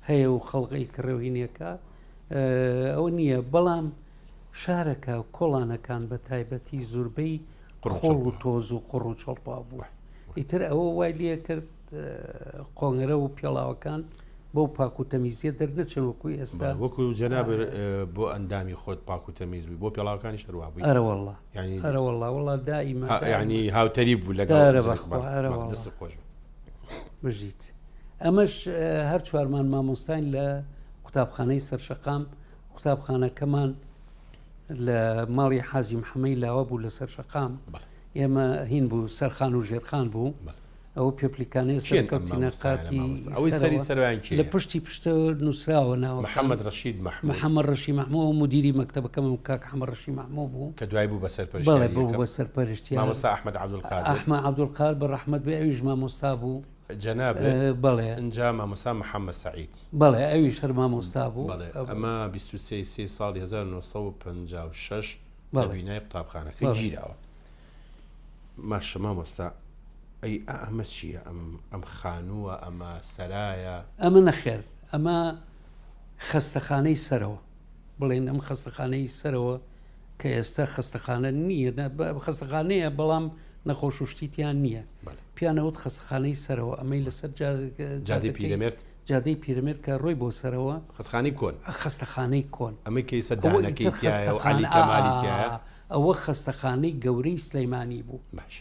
هەیە و خەڵقی کڕێوینەکە ئەوە نییە بەڵام شارەکە کۆڵانەکان بە تایبەتی زوربەی خۆڵ و تۆز و قوڕ و چۆڵپا بوو ئیتر ئەوە وای لێ کرد قۆنگرە و پێڵاوەکان بەو پاک و تەمیزیە دەرنەچن وەکو ئێستا وەکو جەناب بۆ ئەندامی خۆت پاک و تەمیز بووی بۆ پێڵاوەکانیش هەروا بووی ئەرەوەڵا ینی ئەرەوەڵا وڵا دائیمە ینی هاوتەریب بوو لەگەڵ دەست خۆش بژیت ئەمەش هەر چوارمان مامۆستاین لە قوتابخانەی سەرشەقام قوتابخانەکەمان لە ماڵی حاجی محەمەی لاوە بوو لە سەرشەقام ئێمە هین بوو سەرخان و ژێرخان بوو ئەو پێپلیکانەی سەرکەوتینە قاتی ئەوەی سەری سەروان کێیە؟ لە پشتی پشتە نووسراوە ناوەکان. محەمەد ڕەشید مەحموود. محەمەد ڕەشید مەحموود ئەو مودیری مەکتەبەکەم کاک حەمە ڕەشید مەحموود بوو. کە دوای بوو بە سەرپەرشتیاری بەڵێ بوو بە سەرپەرشتیار. مامۆستا ئەحمەد عەبدولقادر. ئەحمەد عەبدولقادر بە ڕەحمەت بێ ئەویش مامۆستا بوو. جەنابت. بەڵێ. ئینجا مامۆستا محەمەد سەعید. بەڵێ ئەویش هەر مامۆستا بوو. بەڵێ ئەمە 23 سێ ساڵی 1956 لە بینای قوتابخانەکە گیراوە. باشە مامۆستا ئەی ئا ئەمە چییە ئەم ئەم خانووە ئەمە سەرایە؟ ئەمە نەخێر ئەمە خەستەخانەی سەرەوە بڵێن ئەم خەستەخانەی سەرەوە کە ئێستا خەستەخانە نییە خەستەخانەیە بەڵام نەخۆش و شتیتیان نییە پیانەوت خەستەخانەی سەرەوە ئەمەی لەسەر جادەی پیرەمێرد جادەی پیرەمێرد کە ڕۆی بۆ سەرەوە خەستخانەی کۆن خەستەخانەی کۆن ئەمەی کە ئێستا دانەکەی تیایە و عەلی کەمالی تیایە ئەوە خەستەخانەی گەورەی سلەیمانی بوو باش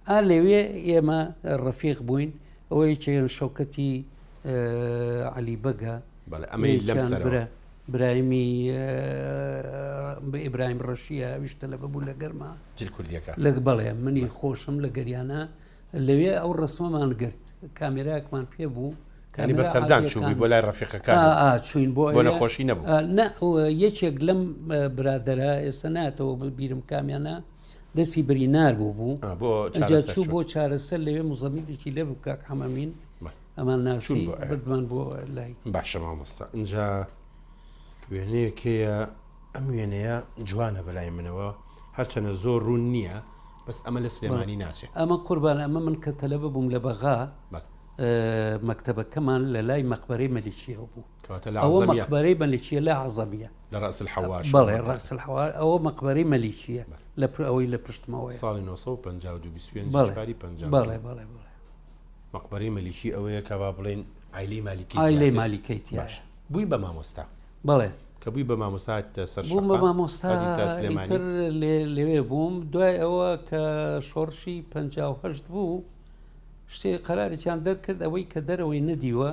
ئا لەوێ ئێمە ڕەفیق بووین ئەوە یەکێکیان شەوکەتی عەلی بەگە بەڵێ ئەمەی لەم یەکیان سەرەوە برا برایمی ئیبراهیم ڕەشیە ئەویش تەلەبە بوو لە گەرما جل کوردیەکە لە بەڵێ منی خۆشم لە گەریانە لەوێ ئەو ڕسمەمان گرت کامێراکمان پێ بوو یانی بە سەردان چووبووی بۆ لای ڕەفیقەکانت ئا چووین بۆ بۆ نەخۆشی نەبوو؟ نا یەکێک لەم برادەرە ئێستا ناتەوە بیرم کامیانە دەستی برینار بوو بوو بۆ ئینجا چوو بۆ چارەسەر لەوێ مزەمیدێکی لێ بوو کاک حەمەمین ئەمان ناسی بردمان بۆ لای باشە مامۆستا ئینجا وێنەیەک هەیە ئەم وێنەیە جوانە بەلای منەوە هەرچەنە زۆر ڕوون نییە بەس ئەمە لە سلێمانی ناچێ ئەمە قوربان ئەمە من کە تەلەبە بووم لە بەغا مەکتەبەکەمان لە لای مەقبەرەی مەلیکیەوە بوو کەواتە لە ئەوە عەزەمیە مەقبەرەی مەلیکیە لە عەزەمیە لە ڕەئس الحواش بەڵێ ڕەئس الحوار ئەوە مەقبەرەی مەلیکیە لە پر ئەوەی لە پشتمەوەیە ساڵی 952 25 بەڵێ چواری 52 بەڵێ بەڵێ بەڵێ مەقبەرەی مەلیکی ئەوەیە کە با بڵێین عایلەی مالیکی عایلەی زیاتر مالیکەی تیایە باش بووی بە مامۆستا بەڵێ کە بووی بە مامۆستا هاتیتە سەر بووم بە شەقام مامۆستا هاتیتە سلێمانی ئیتر لێ لەوێ بووم دوای ئەوە کە شۆڕشی 58 بوو شتێ قەرارێکیان دەرکرد ئەوەی کە دەرەوەی نەدیوە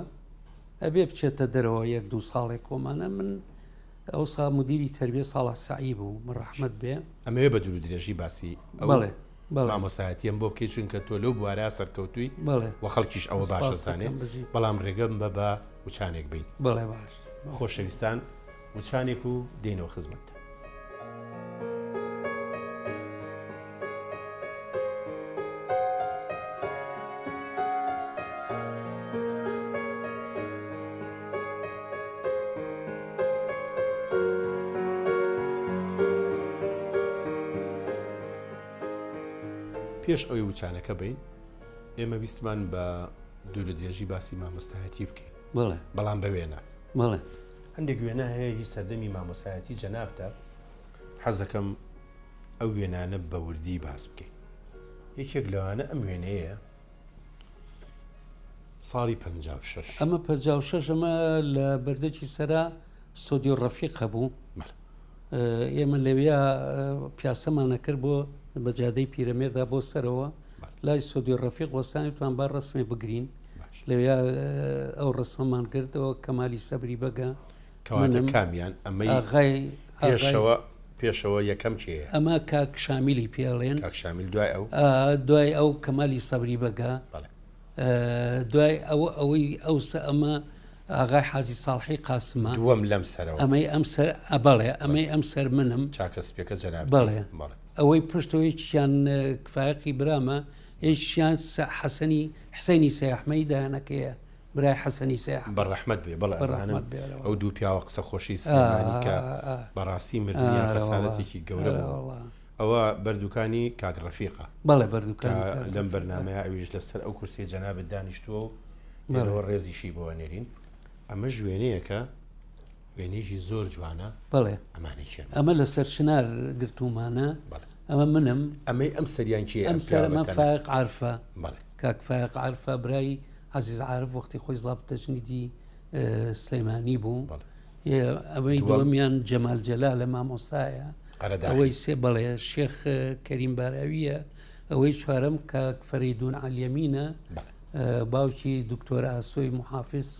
ئەبێ بچێتە دەرەوە یەک دوو ساڵێک کۆمانە من ئەوسا مدیری تربیە ساڵح سەعی بوو من ڕەحمەت بێ. ئەمەوێ بە دوور و درێژی باسی ئەو بەڵێ بەڵێ مامۆستایەتیەم بۆ بکەی چونکە تۆ لەو بوارە سەرکەوتووی بەڵێ و خەڵکیش ئەوە باش سپاست ئەزانێ دەکەم بژیت. بەڵام ڕێگەم بە بە وچانێک بین. بەڵێ باش. خۆشەویستان وچانێک و دێینەوە خزمەتتان. پێش ئەوەی وچانەکە بین ئێمە ویستمان بە دوور درێژی باسی مامۆستایەتی بکەین بەڵام بە وێنە هەندێک وێنە هەیە هی سەردەمی مامۆستایەتی جەنابتە حەز دەکەم ئەو وێنانە بە وردی باس بکەین یەکێک لەوانە ئەم وێنەیە ساڵی 56 ئەمە 56 ئەمە لە بەردەکی سەرا ستۆدیۆ ڕەفیق هەبوو ئێمە لەویا پیاسەمانە کرد بۆ بە جادەی پیرەمێردا بۆ سەرەوە لای ستۆدیۆ ڕەفیق وەستانی توان با ڕسمێ بگرین لەویا ئەو ڕسمەمان کردەوە کەمالی سەبری بەگە کەواتە کامیان ئەمەی ئاغای پێشەوە پێشەوە یەکەم کێیە؟ ئەمە کاک شامیلی پێڵێن کاک شامیل دوای ئەو دوای ئەو کەمالی سەبری بەگە دوای ئەوە ئەوەی ئەوسە ئەمە ئاغای حاجی ساڵحی قاسمە دووەم لەم سەرەوە ئەمەی ئەم سەر ئەبەڵێ ئەمەی ئەم سەر منم چاکە سپیەکە جەنابتی بەڵێ ئەوەی پشتەوەی چیان کفایەقی برامە یەکیان حەسەنی حسێنی سەیەحمەی دایانەکەیە. برای حەسەنی سەی بە ڕەحمەت بێ بەڵێ ئەزانم ئەو دوو پیاوە قسە خۆشی سلێمانی کە بەڕاستی مردنیان خەسارەتێکی گەورە بوو ئەوە بەردووکانی کاک ڕەفیقە بەڵێ بەردووکانی لەم بەرنمەیە ئەویش لەسەر ئەو کورسی جەنابت دانیشتووە و لێرەوە ڕێزیشی بۆ نێرین ئەمەش وێنەیەکە وێنەیەکی زۆر جوانە بەڵێ ئەمانەی کێن ئەمە لەسەر چنار گرتوومانە ئەمە منم ئەمەی ئەم سەریان کێ ئەم سەر ئەمە فایق عارفە کاک فایق عارفە برای عەزیز عارف وەختی خۆی زابت تەجنیدی سلێمانی بوو ئەوەی دووەمیان جەمال جەلالە مامۆستایە ئەوەی سێ بەڵێ شێخ کەریم باراویە ئەوەی چوارەم کاک فەریدون عەلیەمینە باوکی دکتۆر ئاسۆی محافز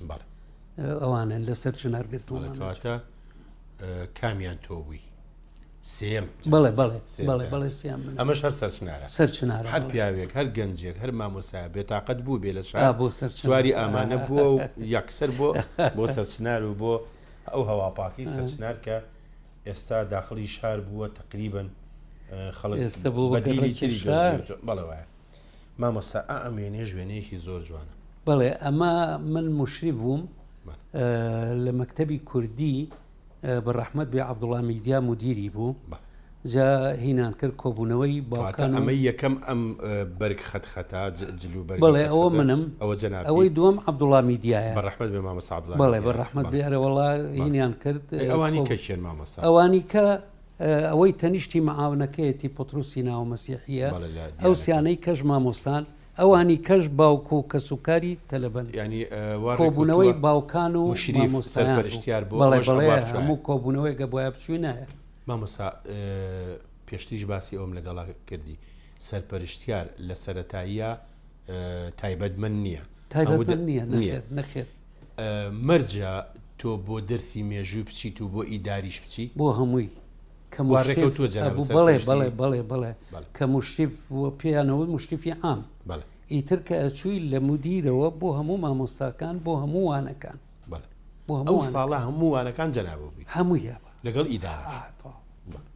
ئەوانن لەسەر چنار گرتووەوە کامیان تۆ بووی سێم بەڵێ بەڵێ بەڵێ بەڵێ سێم ئەمەش هەر سەرچنارە سەرچنارە هەر پیاوێک هەر گەنجێک هەر مامۆسا بێتاقەت بوو بێ لە شار بۆ سەر سواری ئامانە بووە و یەکسەر بۆ بۆ سەرچنار و بۆ ئەو هەواپاکی سەرچنار کە ئێستا داخلی شار بووە تقریبن خەڵک ئێستا بۆ بەدیلی تری بەڵێ وایە مامۆستا ئا ئەم وێنەیەش وێنەیەکی زۆر جوانە. بەڵێ ئەمە من موشریف بووم لە مەکتەبی کوردی بە ڕەحمەت بێ عەبدوڵا میدیا مدیری بوو جا هینان کرد کۆبوونەوەی باوکان ئەمە یەکەم ئەم بەرگ خەت خەتا جل و بەرگ بەڵێ ئەوە منم ئەوە جەنابی ئەوەی دووەم عەبدوڵا میدیایە بە ڕەحمەت بێ مامۆستا عەبدوڵا بەڵێ بە ڕەحمەت بێ ئەرێ وەڵا هینیان کرد ئەوانی کە کێن مامۆستا ئەوانی کە ئەوەی تەنیشتی مەعاونەکەیەتی پۆتروسی ناوە مەسیحیە ئەو سیانەی کەش مامۆستان ئەوانی کەش باوک و کەسوکاری تەلەبەن کۆبوونەوەی باوکان و سەرپەرشتیار بۆ بەڵێ بەڵێ هەموو کۆبوونەوەی گە بۆیە بچووینایە. مامۆستا پێشتریش باسی ئەوم لەگەڵا کردی سەرپەرشتیار لە سەرەتاییە تایبەتمەند نییە تایبەتمەند نییە نەخێر نەخێر مەرجە تۆ بۆ دەرسی مێژوو بچیت و بۆ ئیداریش بچی؟ بۆ هەمووی کە وا مشرف ڕێکەوتووە جەناب ئەبوو بەڵێ سەرپەرشتی؟ بەڵێ بەڵێ بەڵێ بەڵێ. کە مشرف و پێیانەوت مشرفی عام بەڵێ. ئیتر کە ئەچووی لە مدیرەوە بۆ هەموو مامۆستاکان بۆ هەموو وانەکان بەڵێ. بۆ ئەو هەموو ساڵە وانەکان هەموو وانەکان جەنابت بووی هەمووی هەبا لەگەڵ ئیدارەش؟ ئا تەواو. بەڵێ.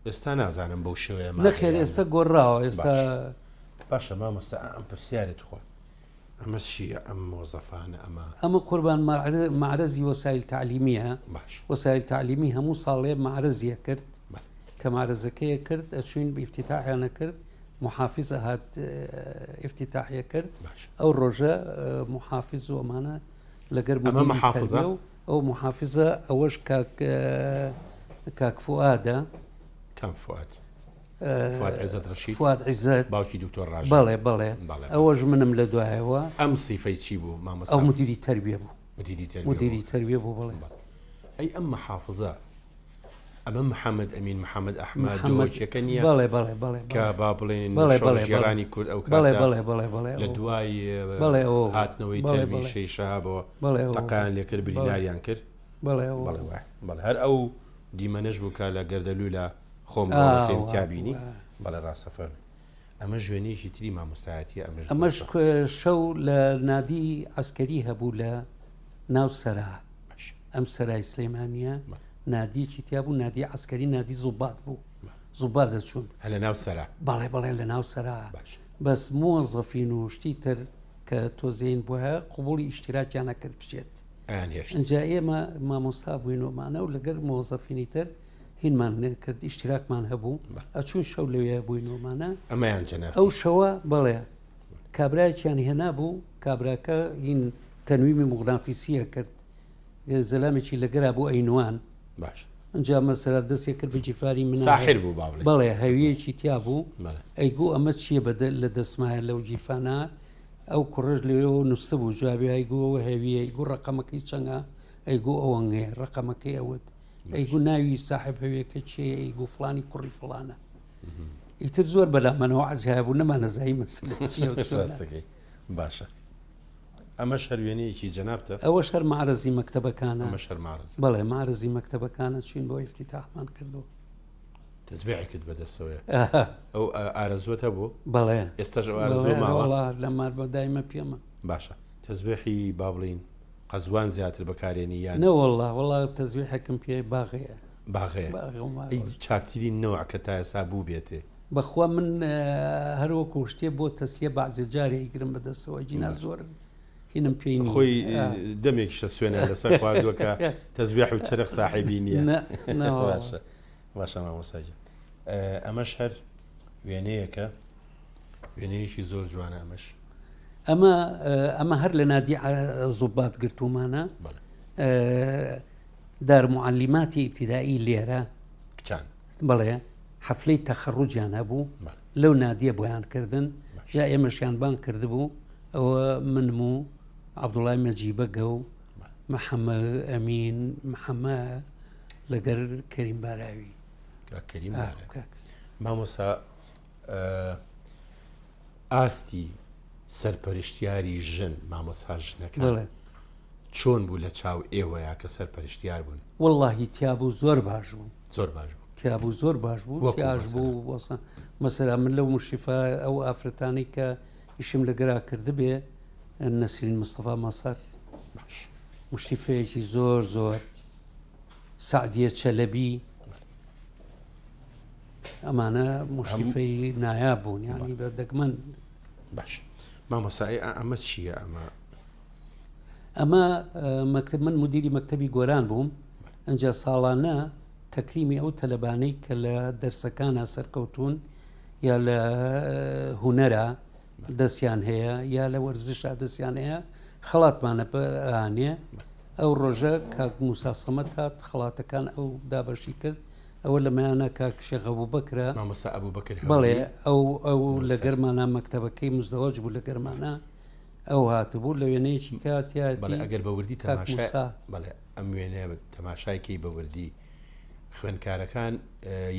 ئێستا نازانم بەو شێوەیە ماوە نەخێر یان ئێستا نا. گۆڕاوە ئێستا باش. باشە مامۆستا ئا ئەم پرسیارە تخوا ئەمە چییە ئەم مۆزەفانە ئەمە؟ ئەمە قوربان مەعرەزی وەسایل تەعلیمیە باش وەسایل تەعلیمی هەموو ساڵێ مەعرەزیە کرد کە مەعرەزەکەیە کرد ئەچوین ئیفتیتاحیانە کرد محافز ئەهات ئیفتیتاحیە کرد ئەو ڕۆژە محافز و ئەمانە لەگەر ئەمە محافزە و ئەو محافزە ئەوەش کاک کاک فوئادە کام فوئاد؟ فواد عزەت ڕەشید فواد عزەت باوکی دکتۆر ڕاژە بەڵێ بەڵێ ئەوەش منم لە دوایەوە ئەم سیفەی چی بوو مامۆستا ئەو مدیری تەربیە بوو مدیری تەربیە مدیری تەربیە بوو بەڵێ ئەی ئەم محافزە ئەمە محەممەد ئەمین محەممەد ئەحمەد دۆکیەکە نییە بەڵێ بەڵێ بەڵێ کە با بڵێن بەڵێ بەڵێ شۆڕشگێڕانی کورد ئەو بەڵێ بەڵێ بەڵێ بەڵێ لە دوای بەڵێ ئەو هاتنەوەی تەرمی شەی شەهابەوە بەڵێ تەقیان لێکرد برینداریان کرد بەڵێ بەڵێ وایە بەڵێ هەر ئەو دیمەنەش بوو کە لە گەردەلوولە خۆم ڕۆڵەکەیم تیا بینی بەڵێ ڕاستە فەرموو ئەمەش وێنەیەکی تری مامۆستایەتیە ئەمەش ئەمەش شەو لە نادی عەسکەری هەبوو لە ناو سەرا ئەم سەرای سلێمانیە نادیەکی تیا بوو نادی عەسکەری نادی زوبات بوو زوبات دەچوون هە لە ناو سەرا بەڵێ بەڵێ لە ناو سەرا بەس موەزەفین و شتی تر کە تۆزێین بووە قوبولی ئیشتراکیانە کرد بچێت ئینجا ئێمە مامۆستا بووین ومانە و لەگەر مۆزەفینی تر هینمان کرد ئیشتراکمان هەبوو ئەچوون شەو لەوێ بووین ومانە ئەمەیان جەناب ئەو شەوە بەڵێ کابراایکیان هێنا بوو کابراکە هین تەنویمی مغناتیسیە کرد زەلامێکی لەگەرا بۆ ئەینوان باش ئەجا مەسەرا دەستێک کرد بەجیفاری من ساحر بوو باڵێ بەڵێ هەویەکی تیا بوو ئەیگو ئەمە چییە بە لە دەستمایە لەو گیرفانە ئەو کوڕەش لەوێوە نووستبوو جوابی ئەیگو ئەوە هەویە ئەیگو ڕەقەمەکەی چەنگە ئەیگو ئەوەنگەیە ڕەقەمەکەی ئەوت ئەیگو ناوی ساحب هەویەکە چێ ئەیگو فڵانی کوڕی فڵانە ئیتر زۆر بەلامەنەوە عەجایب بوو نەمانەزانی مەسەلە چییە و چۆنە. ڕاستەکەی باشە ئەمەش هەر وێنەیەکی جەنابتە ئەوەش هەر مەعرەزی مەکتەبەکانە ئەمەش هەر مەعرەزە بەڵێ مەعرەزی مەکتەبەکانە چوین بۆ ئیفتیتاحمان کردو تەزبیعێکت بەدەستەوەیە ئەو ئارەزووت هەبوو؟ بەڵێ ئێستاش ئەو ئارەزووە ماوە؟ وەڵا لە مار بە دایمە پێمە. باشە تەزبیحی با بڵێین قەزوان زیاتر بەکارێنی یان؟ نەوەڵا وەڵا تەزبیحێکم پێ باغەیە. باغەیە؟ ئەی چاکترین نەوع کە تا ئێستا بووبێتێ؟ بەخوا من هەر وەکوو شتێ بۆ تەسلیە بەعزێ جارێ ئەیگرم بەدەستەوە ئەگینا زۆر. هینم پێی نییە. خۆی دەمێکیشە سوێنە لەسەر خواردووە کە تەزبیح و چرخ ساحێبی نییە. نا، نا وەڵا. باشە باشە مامۆستا گیان. ئەمەش هەر وێنەیەکە وێنەیەکی زۆر جوانە ئەمەش. ئەمە ئەمە هەر لە نادی زوبات گرتوومانە. بەڵێ. دار معلماتی ئیبتیدائی لێرە. کچان. بەڵێ حەفلەی تەخەڕوجیان هەبوو لەو نادیە بۆیان کردن جا ئێمەشیان بانگ کردبوو ئەوە منم و عەبدوڵای مەجیبەگە و محەممە ئەمین محەممە لەگەر کەریم باراوی کەریم مامۆسا ئاستی سەرپەرشتیاری ژن مامۆسا ژنەکە چۆن بوو لە چاو ئێوەیا کە سەرپەرشتیار بوون؟ وەڵاهی تیابوو زۆر باش بوو. زۆر باش بوو. تیابوو زۆر باش بوو وەکوو تیاش بوو مەسەلەن؟ وەسە مەسەلا من لەو مشریفە ئەو ئافرەتانەی کە ئیشم لەگەرا کردبێ نەسرین مستەفا مەسەر باش. مشریفەیەکی زۆر زۆر سەعدیە چەلەبی ئەمانە مشریفەی نایاب بوون یانی بە دەگمەن. باش مامۆستا ئەی ئەمە چییە ئەمە؟ ئەمە مەکتب من مدیری مەکتەبی گۆران بووم ئەجا ساڵانە تەکریمی ئەو تەلەبانەی کە لە دەرسەکانە سەرکەوتون یا لە هوەرە دەستیان هەیە یا لە وەرزشا دەستیان هەیە خەڵاتمانە ئانێ ئەو ڕۆژە کاک موسا سەمەت هات خەڵاتەکان ئەو دابەشی کرد ئەوە لەمایانە کاک شێخ ئەبوبەکرە مامۆستا ئەبوبەکر بەڵێ ئەو ئەو لە گەرمانە مەکتەبەکەی مزدەوەج بوو لە گەرمانە ئەو هاتبوو لە وێنەیەکی کە تیایەتی بەڵێ ئەگەر بە وردی کاک تەماشای موسا. بەڵێ ئەم وێنەیە تەماشای کەی بە وردی خوێندکارەکان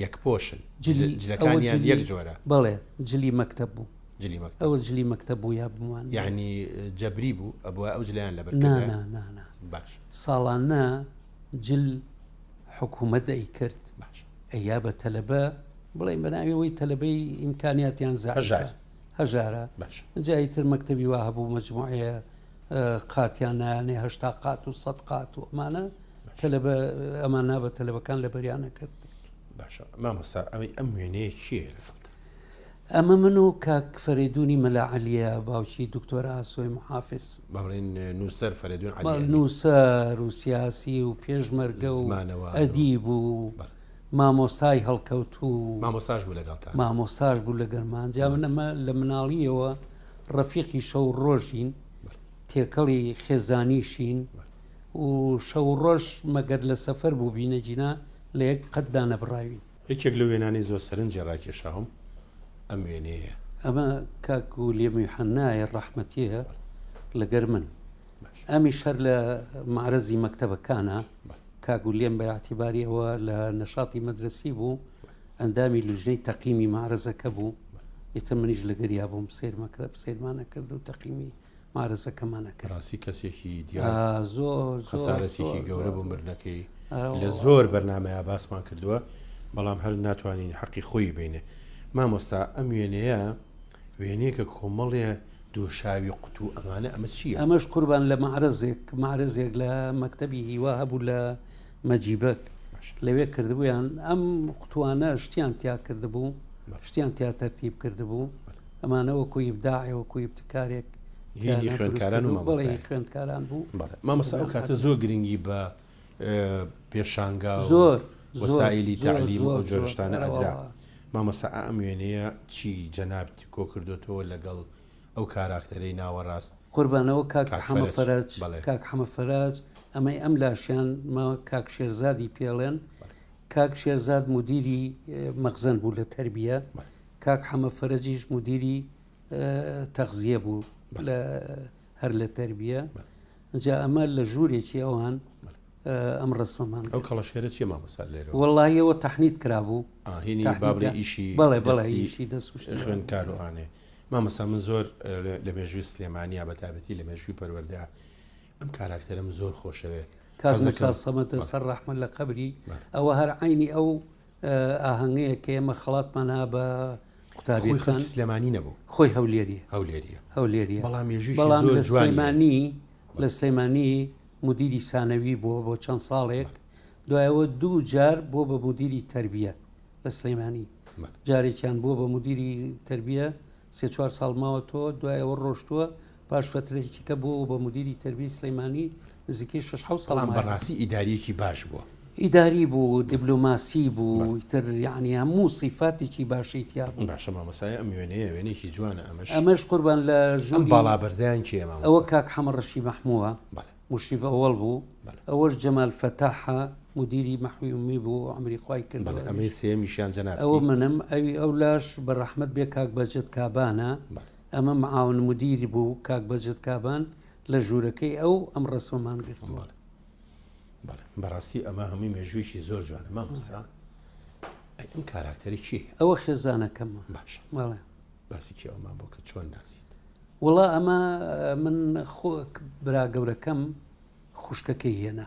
یەکپۆشن جلی ئەوە جلەکانیان جلی یەک جۆرە. بەڵێ جلی مەکتەب بوو. جلی مەکتەب. ئەوە جلی مەکتەب بوو یا بمان. یەعنی جەبری بوو ئەبوایە ئەو جلەیان لەبەر نا کردایە؟ نا نا نا. باش. ساڵانە جل حکوومەت ئەیکرد باش. ئەیا بە تەلەبە بڵێین بە ناوی ئەوەی تەلەبەی ئیمکانیاتیان زەعیفە. هەژار. هەژارە باشە. جا ئیتر مەکتەبی وا هەبوو مەجموعەیە قاتیان نایانێ 80 قات و 100 قات و ئەمانە تەلەبە ئەمان نا بە تەلەبەکان لە بەریانە کرد. باشە مامۆستا ئەوەی ئەم وێنەیە کێیە لەگەڵتە؟ ئەمە من و کاک فەرەیدوونی مەلا عەلیە باوکی دکتۆر ئاسۆی محافز. با بڵێین نووسەر فەرەیدوون عەلی ئەمین. نووسەر و سیاسی و پێشمەرگە و زمانەوان و ئەدیب و بەڵێ. مامۆستای هەڵکەوتوو. مامۆستاش بوو لەگەڵتان؟ مامۆستاش بوو لەگەرمان. جا من ئەمە لە مناڵییەوە ڕەفیقی شەو و ڕۆژین، تێکەڵی خێزانیشین و شەو و ڕۆژ مەگەر لە سەفەر بووبینە جینا لە یەک قەت دانەبڕاوین. یەکێک لەو وێنانەی زۆر سەرنجی ڕاکێشاوم ئەم وێنەیەیە. ئەمە کاک ولیەم یوحەنایە ڕەحمەتییە لەگەر من. ئەمیش هەر لە مەعرەزی مەکتەبەکانە. کاک ولیەم بە ئیعتیباری ئەوە لە نەشاتی مەدرەسی بوو، ئەندامی لوجنەی تەقیمی مەعرەزەکە بوو، ئیتر منیش لەگەریا بووم سەیرمەکرد سەیرمانە کرد و تەقیمی مەعرەزەکەمانە کرد. بەڕاستی کەسێکی دیار زۆر خەسارەتێکی گەورە بوو مردنەکەی لە زۆر بەرنامەیا باسمان کردووە بەڵام هەر ناتوانین حەقی خۆی بینێ مامۆستا ئەم وێنەیە وێنەیەکە کۆمەڵێ دۆشاوی قوتوو ئەمانە ئەمە چییە؟ ئەمەش قوربان لە مەعرەزێک مەعرەزێک لە مەکتەبی هیوا هەبوو لە مەجیبەک لەوێ کردبوویان ئەم قوتوانە شتیان تیا کردبوو شتیان تیا تەرتیب کردبوو ئەمانە وەکو ئیبداعێ وەکو ئیبتکارێک هی خوێندکاران و بەڵێ خوێندکاران بوو مامۆستا ئەو کاتە زۆر گرنگی بە پێشانگا و زۆر وەسائیلی تەعلیم و ئەو جۆرە شتانە ئەدرا. مامۆستا ئەم وێنەیە چی جەنابت کۆ کردۆتەوە لەگەڵ ئەو کاراکتەرەی ناوەڕاست؟ قوربان ئەوە کاک کاک حەمە فەرەج فەرەج بەڵێ. کاک حەمە فەرەج ئەمەی ئەم لاشیان مە کاک شێرزادی پێڵێن بەڵێ. کاک شێرزاد مودیری مەخزەن بوو لە تەربیە بەڵێ. کاک حەمە فەرەجیش مودیری تەغزیە بوو بەڵێ. لە هەر لە تەربیە بەڵێ. جا ئەمە لە ژوورێکی ئەوان ئەم ڕسمەمان ئەو کەڵەشێرە چیە مامۆستا لێرەوە؟ وەڵڵاهی ئەوە تەحنیت کرابوو. هینی با بڵێ ئیشی بەڵێ بەڵێ ئیشی دەست و شتی خوێندکار و ئانێ. مامۆستا من زۆر لە مێژووی سلێمانیا بە تایبەتی لە مێژووی پەروەردە ئەم کاراکتەرەم زۆر خۆشەوێ. کاک موسا سەمەدە سەر ڕەحمەت لە قەبری ئەوە هەر عەینی ئەو ئاهەنگەیە کە ئێمە خەڵاتمان ها بە قوتابیەکان. خۆی خەڵکی سلێمانی نەبوو؟ خۆی هەولێریە. هەولێریە. هەولێریە. بەڵام مێژوویەکی بەڵام زۆر لە جوانی هەیە. سلێمانی لە سلێمانی مودیری سانەوی بووە بۆ چەند ساڵێک دوایەوە دوو جار بۆ بە مودیری تەربیە لە سلێمانی جارێکیان بووە بە مودیری تەربیە سێ چوار ساڵ ماوەتەوە دوایەوە ڕۆشتووە پاش فەترەیەکی کە بووەوە بە مودیری تەربیەی سلەیمانی نزیکەی شەش حەوت ساڵ بەڵام مایەوە. بەڕاستی ئیداریەکی باش بووە. ئیداری بوو، دیبلۆماسی بوو، ئیتر یەعنی هەموو سیفاتێکی باشی تیا بوو. باشە مامۆستای ئەم وێنەیە وێنەیەکی جوانە ئەمەش. ئەمەش قوربان لە ئەم ژووری. باڵا بەرزەیان کێیە ئەوە مامۆستا؟ کاک حەمە ڕەشی مەحمووە، بەڵێ. موشریف ئەوەڵ بوو. بەڵێ. ئەوەش جەمال فەتاحە، مودیری مەحوی ئوممی بوو، عومری خوای کردووە بەڵێ ئەمەی ئەویش. سێیەمیشیان جەنابتی؟ ئەوە منم، ئەوی ئەولاش بە ڕەحمەت بێ کاک بەجەد کابانە. بەڵێ. ئەمە معاون مدیر بوو کاک بەجد کابان لە ژوورەکەی ئەو ئەم ڕەسمەمان گرتووە. بەڵێ بەڵێ بەڕاستی ئەمە هەمووی مێژوویەکی زۆر جوانە مامۆستا ئەی ئەم کاراکتەرە کێیە؟ ئەوە خێزانەکەمە. باشە بەڵێ. باسی کێ ئەومان بۆ کە چۆن ناسیت؟ وەڵا ئەمە من خۆ برا گەورەکەم خوشکەکەی هێنا.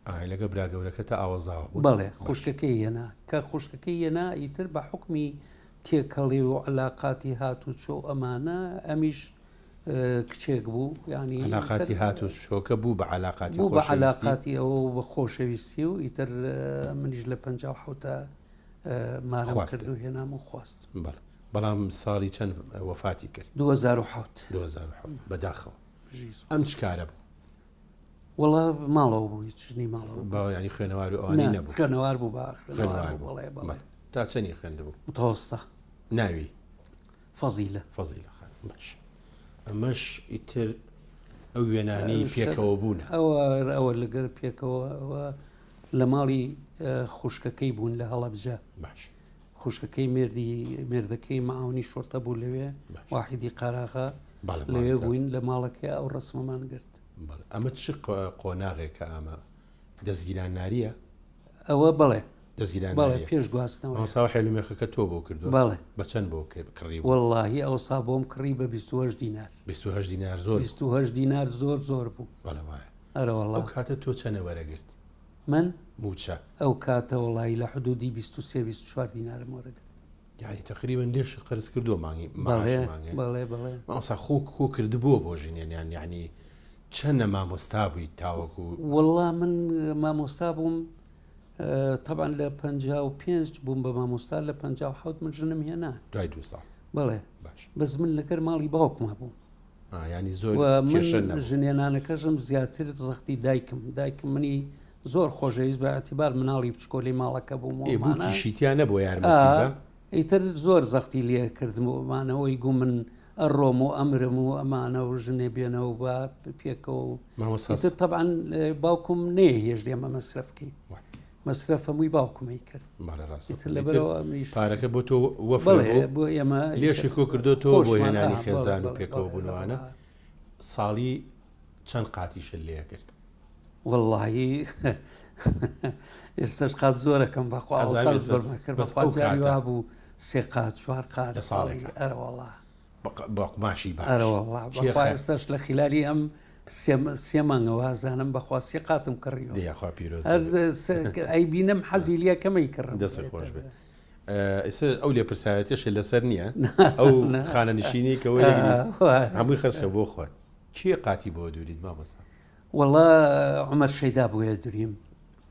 ئای لەگە برا گەورەکەتە ئاوەزاوە بوون؟ بەڵێ باشە. خوشکەکەی هێنا کە خوشکەکەی هێنا ئیتر بە حوکمی تێکەڵی و عەلاقاتی هاتوچۆ و ئەمانە ئەمیش کچێک بوو یانی عەلاقاتی هاتوچۆکە بوو بە عەلاقاتی بوو بە خۆشەویستی؟ عەلاقاتی ئەوە و بە خۆشەویستی و ئیتر منیش لە 57 مارم خواستت. کرد و هێنام و خواست. بەڵێ بەڵام ساڵی چەند وەفاتی کرد؟ 2007. 2007 بەداخەوە. بژی سوپاس. ئەم چ کارە بوو؟ وەڵا ماڵەوە بوو هیچ ژنی ماڵەوە بوو. با یانی خوێنەوار و ئەوانەی نا نەبوو؟ خوێنەوار بوو با خوێنەوار خوێنەوار بوو بوو. بەڵێ بەڵێ. بەڵێ. تا چەنی خوێندبوو؟ متەوەستە. ناوی؟ فەزیلە. فەزیلە خانم باش. ئەمەش ئیتر ئەو وێنانەی پێکەوە بوونە. ئەوە ئەوە لەگەر پێکەوە ئەوە لە ماڵی خوشکەکەی بوون لە هەڵەبجە. باش. خوشکەکەی مێردی مێردەکەی معاونی شۆرتە بوو لەوێ باش. واحیدی قاراغا بەڵێ لەوێ ماڵەکە. بووین لە ماڵەکەی ئەو ڕەسمەمان گرت. بەڵێ ئەمە چ قۆناغێکە ئەمە دەستگیران ناریە؟ ئەوە بەڵێ. دەستگیران بەڵێ ناریە. پێش گواستنەوەیە. مامۆستا ئەو حێلومێخەکە تۆ بۆ کردووە؟ بەڵێ. بە چەند بۆ کڕی بوو؟ وەڵڵاهی ئەوسا بۆم کڕی بە 28 دینار. 28 دینار زۆر بوو. 28 دینار زۆر زۆر بوو. بەڵێ وایە. ئەرەوەڵا. ئەو کاتە تۆ چەنە وەرەگرت؟ من؟ مووچە. ئەو کاتە وەڵاهی لە حدوودی 23 24 دینارم وەرەگرت. یانی تەقریبەن لێشت قەرز کردووە مانگی معاشی بەڵێ مانگێ؟ بەڵێ بەڵێ. مامۆستا خۆ کۆ کردبووە بۆ ژنێن یان یانی چەنە مامۆستا بوویت تاوەکو. وەڵا من مامۆستا بووم تەبعەن لە 55 بووم بە مامۆستا لە 57 من ژنم هێنا. دوای دوو ساڵ. بەڵێ. باش. بەس من لەگەر ماڵی باوکما بووم. ینی زۆر و من ژنێنانەکەشم زیاتر زەختی دایکم دایکم منی زۆر خۆشەویست بە اعتبار مناڵی بچکۆلی ماڵەکە بووم و ئەمانە. بووکیشی نەبوو یارمەتی بە؟ ئیتر زۆر زەختی لێ کردم و ئەمانەوەی گوو من ئەڕۆم و ئەمرم و ئەمانە و ژنێ بێنەوە با پێکەوە و مامۆستا ئیتر تەبعەن باوکم نەیەهێشت ئێمە مەسرەف بکەین وای. مەسرەف هەمووی باوکم ئەیکرد بەڵێ ڕاستە ئیتر لەبەرەوە ئەمنیش پارەکە بۆ تۆ وەفر بەڵێ بوو بۆ ئێمە لێشی ئیتر کۆ کردۆتەوە بۆ خۆشمان هێنانی ئا بەڵێ خێزان و بەڵێ پێکەوە بەڵێ بوونەوانە ئا. ساڵی چەند قاتیشت لێ کرد؟ وەڵڵاهی ئێستاش قات زۆرەکەم بەخوا ئەزانم ئەوسا ئێستا زۆرمان کرد بەس بەخوا ئەو جاری کاتە وا بوو سێ قات چوار قات لە ساڵی ساڵێکا ئەرەوەڵا بە ق- بە قوماشی باش ئەرەوەڵا کێ بەخوا خە ئێستاش لە خیلالی ئەم سێ سێ مانگەوە ئازانم بەخوا سێ قاتم کڕیوە دەی یاخوا پیرۆز هەر بێت ئەیبینم حەزی لەکەمەی کڕم دەست خۆش بێت ئێستا ئەو لێپرسایەتیشت لەسەر نییە ئەو خانەنشینی کە وەرەگری هەمووی خەرجکە بۆ خۆت کێ قاتی بۆ دووریت مامۆستا؟ وەڵا عومەر شەیدا بۆیە دوریم.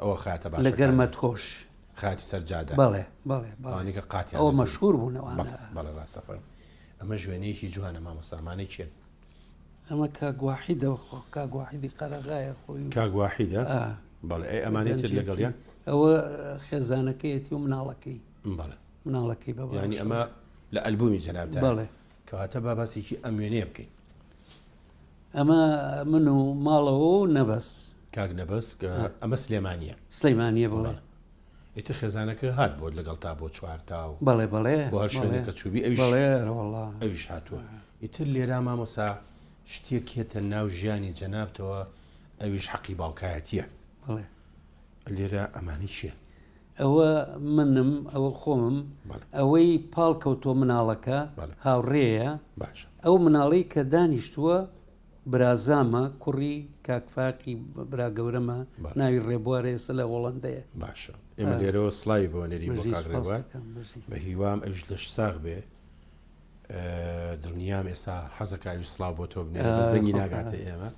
ئەوە خاتە لە باشەکانە. گەرمە تۆش. خاتی سەر جادە. بەڵێ بەڵێ بەڵێ. ئەوانەی کە قاتیان ئەوە لە دووری. مەشهوور بوون ئەوانە. بەڵێ بەڵێ ڕاستە فەرموو. ئەمە ژوێنەیەکی جوانە مامۆستا ئەمانەی کێن؟ ئەمە کاک واحیدە خۆ کاک واحیدی قەرەغایە خۆی و. کاک واحیدە؟ ئا. بەڵێ ئەی ئەمانەی تر گەنجێتی. لەگەڵیان؟ ئەوە خێزانەکەیەتی و مناڵەکەی. بەڵێ. مناڵەکەی بە یانی باوەشەوە. ئەمە لە ئەلبوومی جەنابتایە. بەڵێ. کەواتە با باسێکی ئەم وێنەیە بکەین. ئەمە من و ماڵەوە و نەبەز. کاک نەبەز کە ئەمە سلێمانییە. سلەیمانییە بەڵێ. بەڵێ. ئیتر خێزانەکە هات بۆت لەگەڵ تا بۆ چوارتا و بەڵێ بەڵێ بۆ هەر بەڵێ شوێنێک کە چووبی ئەویش بەڵێ ئەرەوەڵا. ئەویش هاتووە. ئیتر لێرا مامۆستا شتێک یەتە ناو ژیانی جەنابتەوە ئەویش حەقی باوکایەتییە. بەڵێ. لێرە ئەمانەی کێن؟ ئەوە منم ئەوە خۆمم بەڵێ. ئەوەی پاڵ کەوتووە مناڵەکە بەڵێ. هاوڕێیە باشە. ئەو مناڵەی کە دانیشتووە برازامە کوڕی کاک فاقی برا گەورەمە بەڵێ. ناوی ڕێبوارە ئێستا لە هۆڵەندەیە. باشە ئێمە لێرەوە سڵاوی بۆ نێری بۆ بژی کاک سپاس ڕێبوار دەکەم بژیت. بە هیوام ئەویش لەش ساغ بێ دڵنیام ئێستا حەزەکا ئەویش سڵاو بۆ تۆ بنێرێ بەس دەنگی ناگاتە ئێمە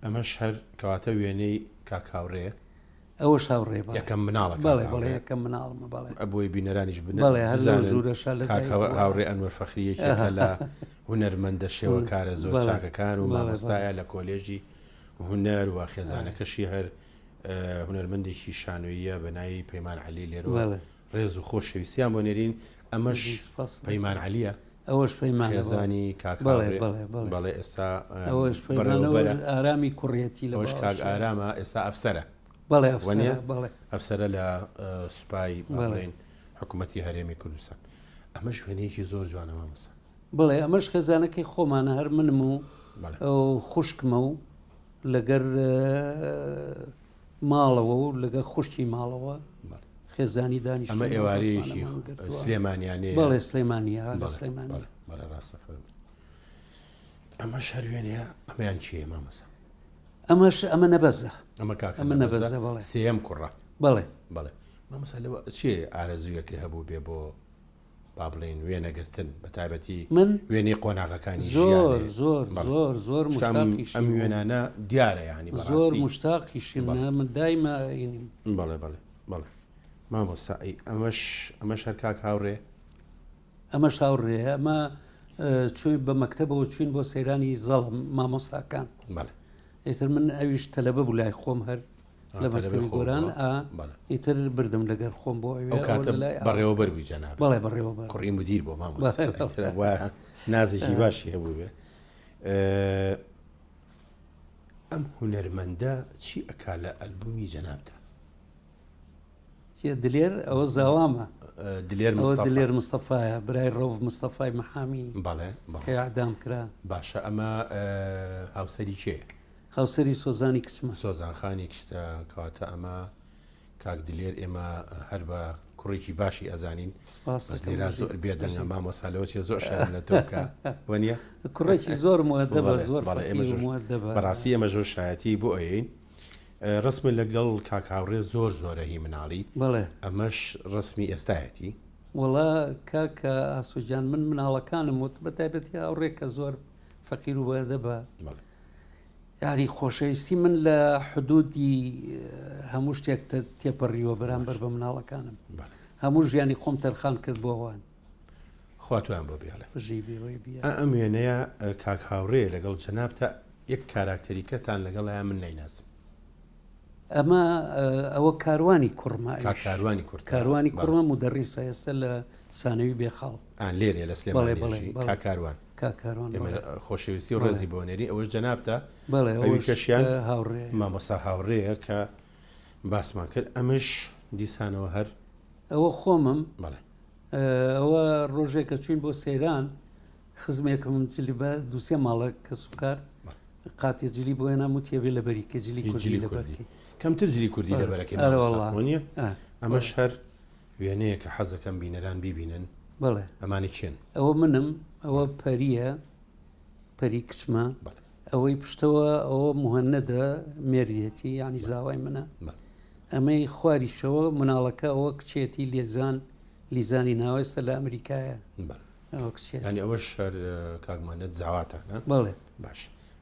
ئەمەش هەر کەواتە وێنەی کاک هاوڕێ ئەوەش هاوڕێ بەڵێ. یەکەم مناڵە کاک بەڵێ بەڵێ هاوڕێ. یەکەم مناڵمە بەڵێ. بۆی بینەرانیش بن بەڵێ هەر لەو بزانن ژوورەشا لە کاک دایک بووە. هاوڕێ ئەنوەر فەخری یەکێکە لە هونەرمەندە شێوەکارە زۆر چاکەکان و مامۆستایە لە کۆلێژی هونەر و خێزانەکەشی هەر هونەرمەندێکی شانۆییە بە ناوی پەیمان عەلی لێرەوە ڕێز و خۆشەویستیان بۆ نێرین ئەمەش پەیمان عەلیە ئەوەش پەیمان خێزانی کاک بەڵێ ئێستا ئەوەش پەیمانەوە ئارامی کوڕیەتی لە کاک ئارامە ئێستا ئەفسەرە بەڵێ ئەفسەرە بەڵێ ئەفسەرە لە سوپای بڵێن حکوومەتی هەرێمی کوردستان ئەمەش وێنەیەکی زۆر جوانە مامۆستا. بەڵێ ئەمەش خێزانەکەی خۆمانە هەر منم و خوشکمە و لەگەر ماڵەوە و لەگەر خوشکی ماڵەوە خێزانی دانیشت ئەمە ئێوارەیەکی سلێمانیانەیە بەڵێ سلێمانیە لە سلێمانی بەڵێ ڕاستە فەرموو ئەمەش هەر وێنەیە ئەمەیان چییە مامۆستا ئەمەش ئەمە نەبەزە ئەمە کاکە ئەمە نەبەزە بەڵێ سێیەم کوڕە بەڵێ بەڵێ مامۆستا لەوە چێ ئارەزوویەکە هەبوو بێ بۆ با بڵێین وێنەگرتن بە تایبەتی من وێنەی قۆناغەکانی زۆر زۆر زۆر زۆر مشتاقیشم ئەم وێنانە دیارە یانی زۆر مشتاقیشم من دایمە بەڵێ بەڵێ بەڵێ مامۆستا ئەی ئەمەش ئەمەش هەر کاک هاوڕێ ئەمەش هاوڕێ ئەمە چوین بە مەکتەبەوە چوین بۆ سەیرانی زەڵم مامۆستاکان ئیتر من ئەویش تەلەبە بوو لای خۆم هەر لە مەکتەبی گۆران ئیتر بردم لەگەر خۆم بۆ ئەوێ بەڕێوەبەر بووی جەناب بەڵێ بەڕێوەبەر کوڕی مدیر بۆ مامۆستا نازێکی باشی هەبوو بێ ئەم هونەرمەندە چی ئەکا لە ئەلبومی جەنابدا چیە دلێر ئەوە زاوامە دلێر ئەوە دلێر مستەفایە برای ڕەوف مستەفای محامی بەڵێ کە ئیعدام کرا باشە ئەمە هاوسەری کێ هاوسەری سۆزانی کچمە سۆزان خانی کچتە کەواتە ئەمە کاک دلێر ئێمە هەر بە کوڕێکی باشی ئەزانین بەس لێرا زۆر بێدەنگە مامۆستا لەوە چێ زۆر شەرم لە تۆ بکا وەنیە کوڕێکی زۆر مؤدەبە زۆر فەقیر و مؤدەبە بەڕاستی ئێمە زۆر شایەتی بۆ ئەیەین ڕسمە لەگەڵ کاک هاوڕێ زۆر زۆرە هی مناڵی بەڵێ ئەمەش ڕسمی ئێستایەتی. وەڵا کاکە ئاسۆ گیان من مناڵەکانم وت بە تایبەتی هاوڕێ کە زۆر فەقیر و بەدەبە یاری خۆشەویستی من لە حدودی هەموو شتێک تێپەڕیوە بەرامبەر بە مناڵەکانم هەموو ژیانی خۆم تەرخان کرد بۆ ئەوان. خوا تۆیان بۆ بێڵێ. ئا ئەم وێنەیە کاک هاوڕێ لەگەڵ جەنابتا یەک کاراکتەری کەتان لەگەڵایە من نایناسم. ئەمە ئەوە کاروانی کوڕمە کاک کاروانی کوڕتە کاروانی کوڕمە مودەڕیسە ئێستا لە سانەوی بێخاڵ. ئا لێرەیە لە سلێمانی ئەژی کاک کاروان. کاک کاروان ئێمە خۆشەویستی و ڕێزی بۆ نێرین ئەوەش جەنابتە بەڵێ ئەوی کەشیان هاوڕێ مامۆستا هاوڕێیە کە باسمان کرد ئەمەش دیسانەوە هەر ئەوە خۆمم بەڵێ ئەوە ڕۆژێک کە چوین بۆ سەیران خزمێکم جلی بە دوسێ ماڵە کەسوکار قاتی جلی بۆ هێنام و تێبێ لەبەری کە جلی کوردی لەبەرکەی کەمتر جلی کوردی لەبەرەکەی نیە ئەمەش هەر وێنەیە کە حەزەکەم بینەران بیبینن بەڵێ ئەمانی کێن ئەوە منم ئەوە پەریە پەری کچمە ئەوەی پشتەوە ئەوە مهندە مێریەتی یعنی زاوای منە ئەمەی خواریشەوە مناڵەکە ئەوە کچێتی لێزان لیزانی ناوە ئێستا لە ئەمریکایە ئەوە کچێتی. یانی ئەوەش هەر کاک مهند زاواتانە؟ بەڵێ. باش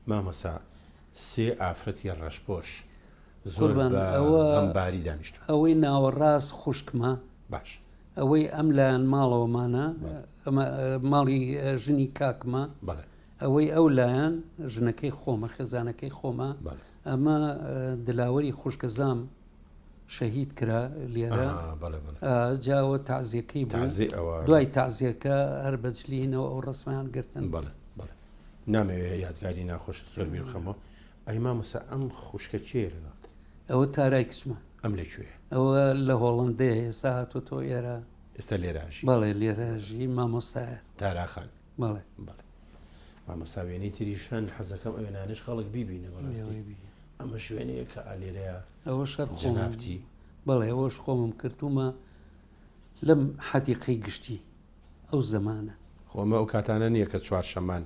مامۆستا سێ ئافرەتی ڕەشپۆش زۆر قوربان بە ئەوە غەمباری دانیشتوون. ئەوەی ناوەڕاست خوشکمە. باش. ئەوەی ئەم لایەن ماڵەوەمانە ئەمە ماڵی ژنی کاکمە. بەڵێ. ئەوەی ئەو لایەن ژنەکەی خۆمە خێزانەکەی خۆمە. بەڵێ. ئەمە دلاوەری خوشکەزام شەهید کرا لێرە جا ئەوە تەعزیەکەی بوو دوای تەعزیەکە هەر بە جلینەوە ئەو ڕەسمیان گرتن. بەڵێ بەڵێ نامەوێ یادگاری ناخۆش زۆر بیر بخەمەوە ئەی مامۆستا ئەم خوشکە کێیە لەگەڵت؟ ئەوە تارای کچمە. ئەم لە کوێیە؟ ئەوە لە هۆڵەندەیە ئێستا هاتۆتەوە ئێرە. ئێستا لێرە ئەژی؟ بەڵێ لێرە ئەژی مامۆستایە. تارا خان. بەڵێ. بەڵێ مامۆستا وێنەی تریش هەن حەزەکەم ئەو وێنانەش خەڵک بیبینێ بەڕاستی. ئەمە شوێنەیە کە ئالێرەیە ئەوەش هەر خۆمم جەنابتی. بەڵێ ئەوەش خۆمم کردوومە لەم حەدیقەی گشتی ئەو زەمانە. خۆ ئەمە ئەو کاتانە نییە کە چوارشەممان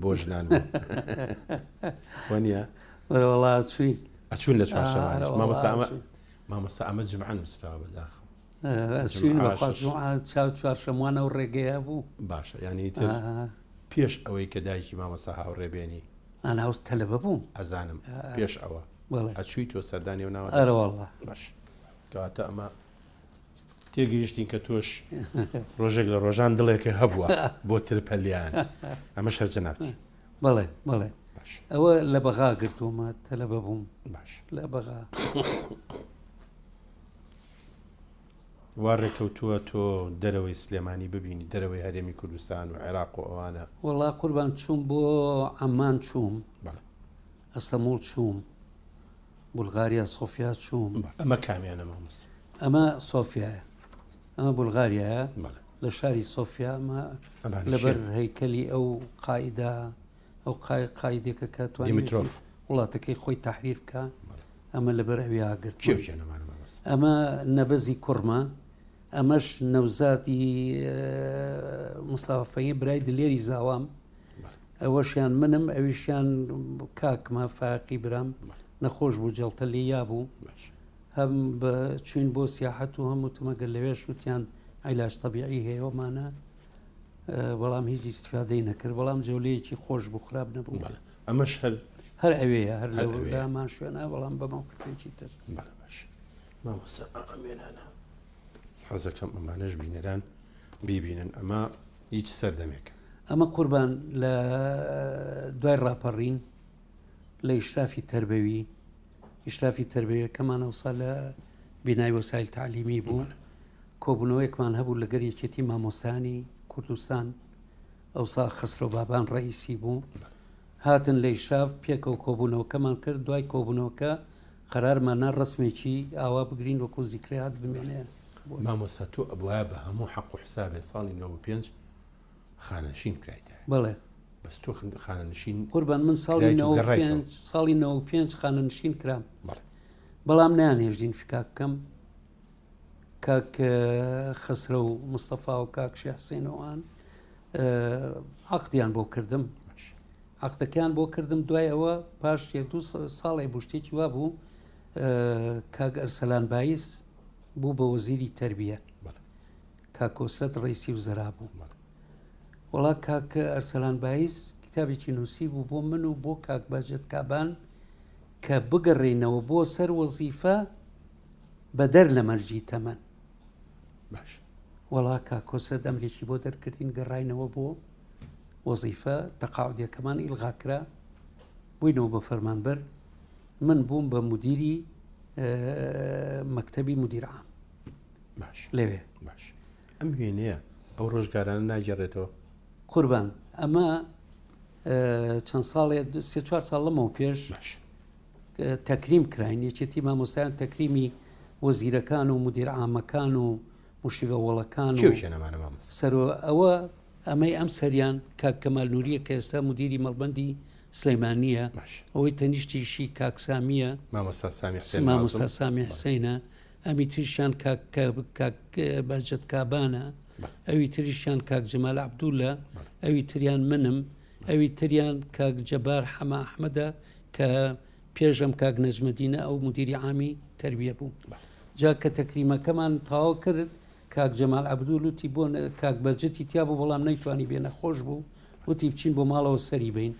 بۆ ژنان بوو وەنیە؟ وەرەوەڵا ئەچووین. ئەچوون لە چوارشەمانیش مامۆستا ئەمە مامۆستا ئەمە جمعە نووسراوە بەداخەوە. ئەچووین بەخوا جومعە چاو چوارشەموان ئەو ڕێگەیە بوو. باشە یانی ئیتر پێش ئەوەی کە دایکی مامۆستا هاوڕێ بێنی. ئەنا ئەو تەلەبە بووم. ئەزانم پێش ئەوە بەڵێ. ئەچووی تۆ سەردانی ئەو ناوە ئەرەوەڵا. باش کەواتە ئەمە. تێگەیشتین کە تۆش ڕۆژێک لە ڕۆژان دڵێکە هەبووە بۆ ترپەلیان ئەمەش هەر جەنابتی. بەڵێ بەڵێ باش ئەوە لە بەغا گرتوومە تەلەبە بووم باش لە بەغا. وا ڕێکەوتووە تۆ دەرەوەی سلێمانی ببینی دەرەوەی هەرێمی کوردستان و عێراق و ئەوانە؟ وەڵا قوربان چووم بۆ عەممان چووم بەڵێ. ئەستەموڵ چووم بولغاریا سۆفیا چووم. ئەمە کامیانە مامۆستا؟ ئەمە سۆفیایە ئەمە بولغاریایە بەڵێ. لە شاری سۆفیا ئەمە ئەمانە لەبەر شێن. هەیکەلی ئەو قائیدە ئەو قای قائیدێکە کە توانیویەتی دیمترۆف. وڵاتەکەی خۆی تەحریر بکا بەڵێ. ئەمە لەبەر ئەویا کێ گرتمان. و کێن ئەمانە مامۆستا؟ ئەمە نەبەزی کوڕمە ئەمەش نەوزادی مستەفا فەیی برای دلێری زاوام بەڵێ. ئەوەشیان منم ئەویشیان کاکمە فایەقی برام بەڵێ. نەخۆش بوو جەڵتە لێی یابوو باش. هەم بە چوین بۆ سیاحەت و هەم وتم ئەگەر لەوێش وتیان عیلاج تەبیعی هەیە ومانە بەڵام هیچ ئیستفادەی نەکرد بەڵام جەولەیەکی خۆش بوو خراپ نەبوو. بەڵێ ئەمەش هەر هەر ئەوێیە هەر هەر لە ئەوێیە. هەمان شوێنە بەڵام بە مەوقفێکی تر. بەڵێ باش مامۆستا ئەم وێنانە حەزەکەم ئەمانەش بینەران بیبینن ئەمە هیچ سەردەمێک. ئەمە قوربان لە دوای ڕاپەڕین لە ئیشرافی تەربەوی ئیشرافی تەربەویەکەمان ئەوسا لە بینای وەسایل تەعلیمی بوو کۆبوونەوەیەکمان هەبوو لەگەر یەکێتی مامۆستایانی کوردستان ئەوسا خەسرەو بابان ڕئیسی بوو هاتن لە ئیشراف پێکەوە کۆبوونەوەکەمان کرد دوای کۆبوونەوەکە قەرارمان نا ڕسمێکی ئاوا بگرین وەکو زیکرەیات بمێنێ. مامۆستا تۆ ئەبوایە بە هەموو حەق و حسابێ ساڵی 95 خانەنشین کرایتایە. بەڵێ. بەس تۆ خانەنشین قوربان من ساڵی کرایت و نەوە و گەڕایتەوە. پێنج ساڵی 95 خانەنشین کرام. بەڵێ. بەڵام نەیانهێشتین فکاک بکەم. کاک خەسرەو مستەفا و کاک شێخ حسێن و ئەوان عەقدیان بۆ کردم. باش. عەقدەکەیان بۆ کردم دوای ئەوە پاش یەک دوو ساڵێ بوو شتێکی وا بوو کاک ئەرسەلان بایز بوو بە وەزیری تەربیە. بەڵێ. کاک کۆسرەت ڕئیسی وزەرا بوو. بەڵێ. وەڵا کاک ئەرسەلان بایز کتابێکی نووسی بوو بۆ من و بۆ کاک بەهجەت کابان کە بگەڕێینەوە بۆ سەر وەزیفە بەدەر لە مەرجی تەمەن. باش. وەڵا کاک کۆسرەت ئەمرێکی بۆ دەرکردین گەڕاینەوە بۆ وەزیفە تەقاعودیەکەمان ئیلغا کرا بووینەوە بە فەرمانبەر من بووم بە مدیری مەکتەبی مدیر عام. باش. لەوێ. باش. ئەم وێنەیە ئەو ڕۆژگارانە ناگێڕێتەوە؟ قوربان ئەمە چەند ساڵێ سێ چوار ساڵ لەمەو پێش باش. تەکریم کراین یەکێتی مامۆستایان تەکریمی وەزیرەکان و مدیر عامەکان و مشیڤە وەڵەکان و کێ و کێن ئەمانە مامۆستا؟ سەرۆ ئەوە ئەمەی ئەم سەریان کاک کەمال نوریە کە ئێستا مدیری مەڵبەندی سلەیمانیە باش. ئەوەی تەنیشتیشی کاک سامیە مامۆستا سامی حسێن مامۆستا نازم. سامی حسینە ئەمی تریشیان کاک کاک بەهجەت کابانە ئەوی تریشیان کاک جەمال عەبدولە ئەوی تریان منم ئەوی تریان کاک جەبار حەمە ئەحمەدە کە پێش ئەم کاک نەجمەدینە ئەو مدیری عامی تەربیە بوو جا کە تەکریمەکەمان تەواو کرد کاک جەمال عەبدول وتی بۆ کاک بەجتی تیا بوو بەڵام نەیتوانی بێ نەخۆش بوو وتی بچین بۆ ماڵەوە سەری بین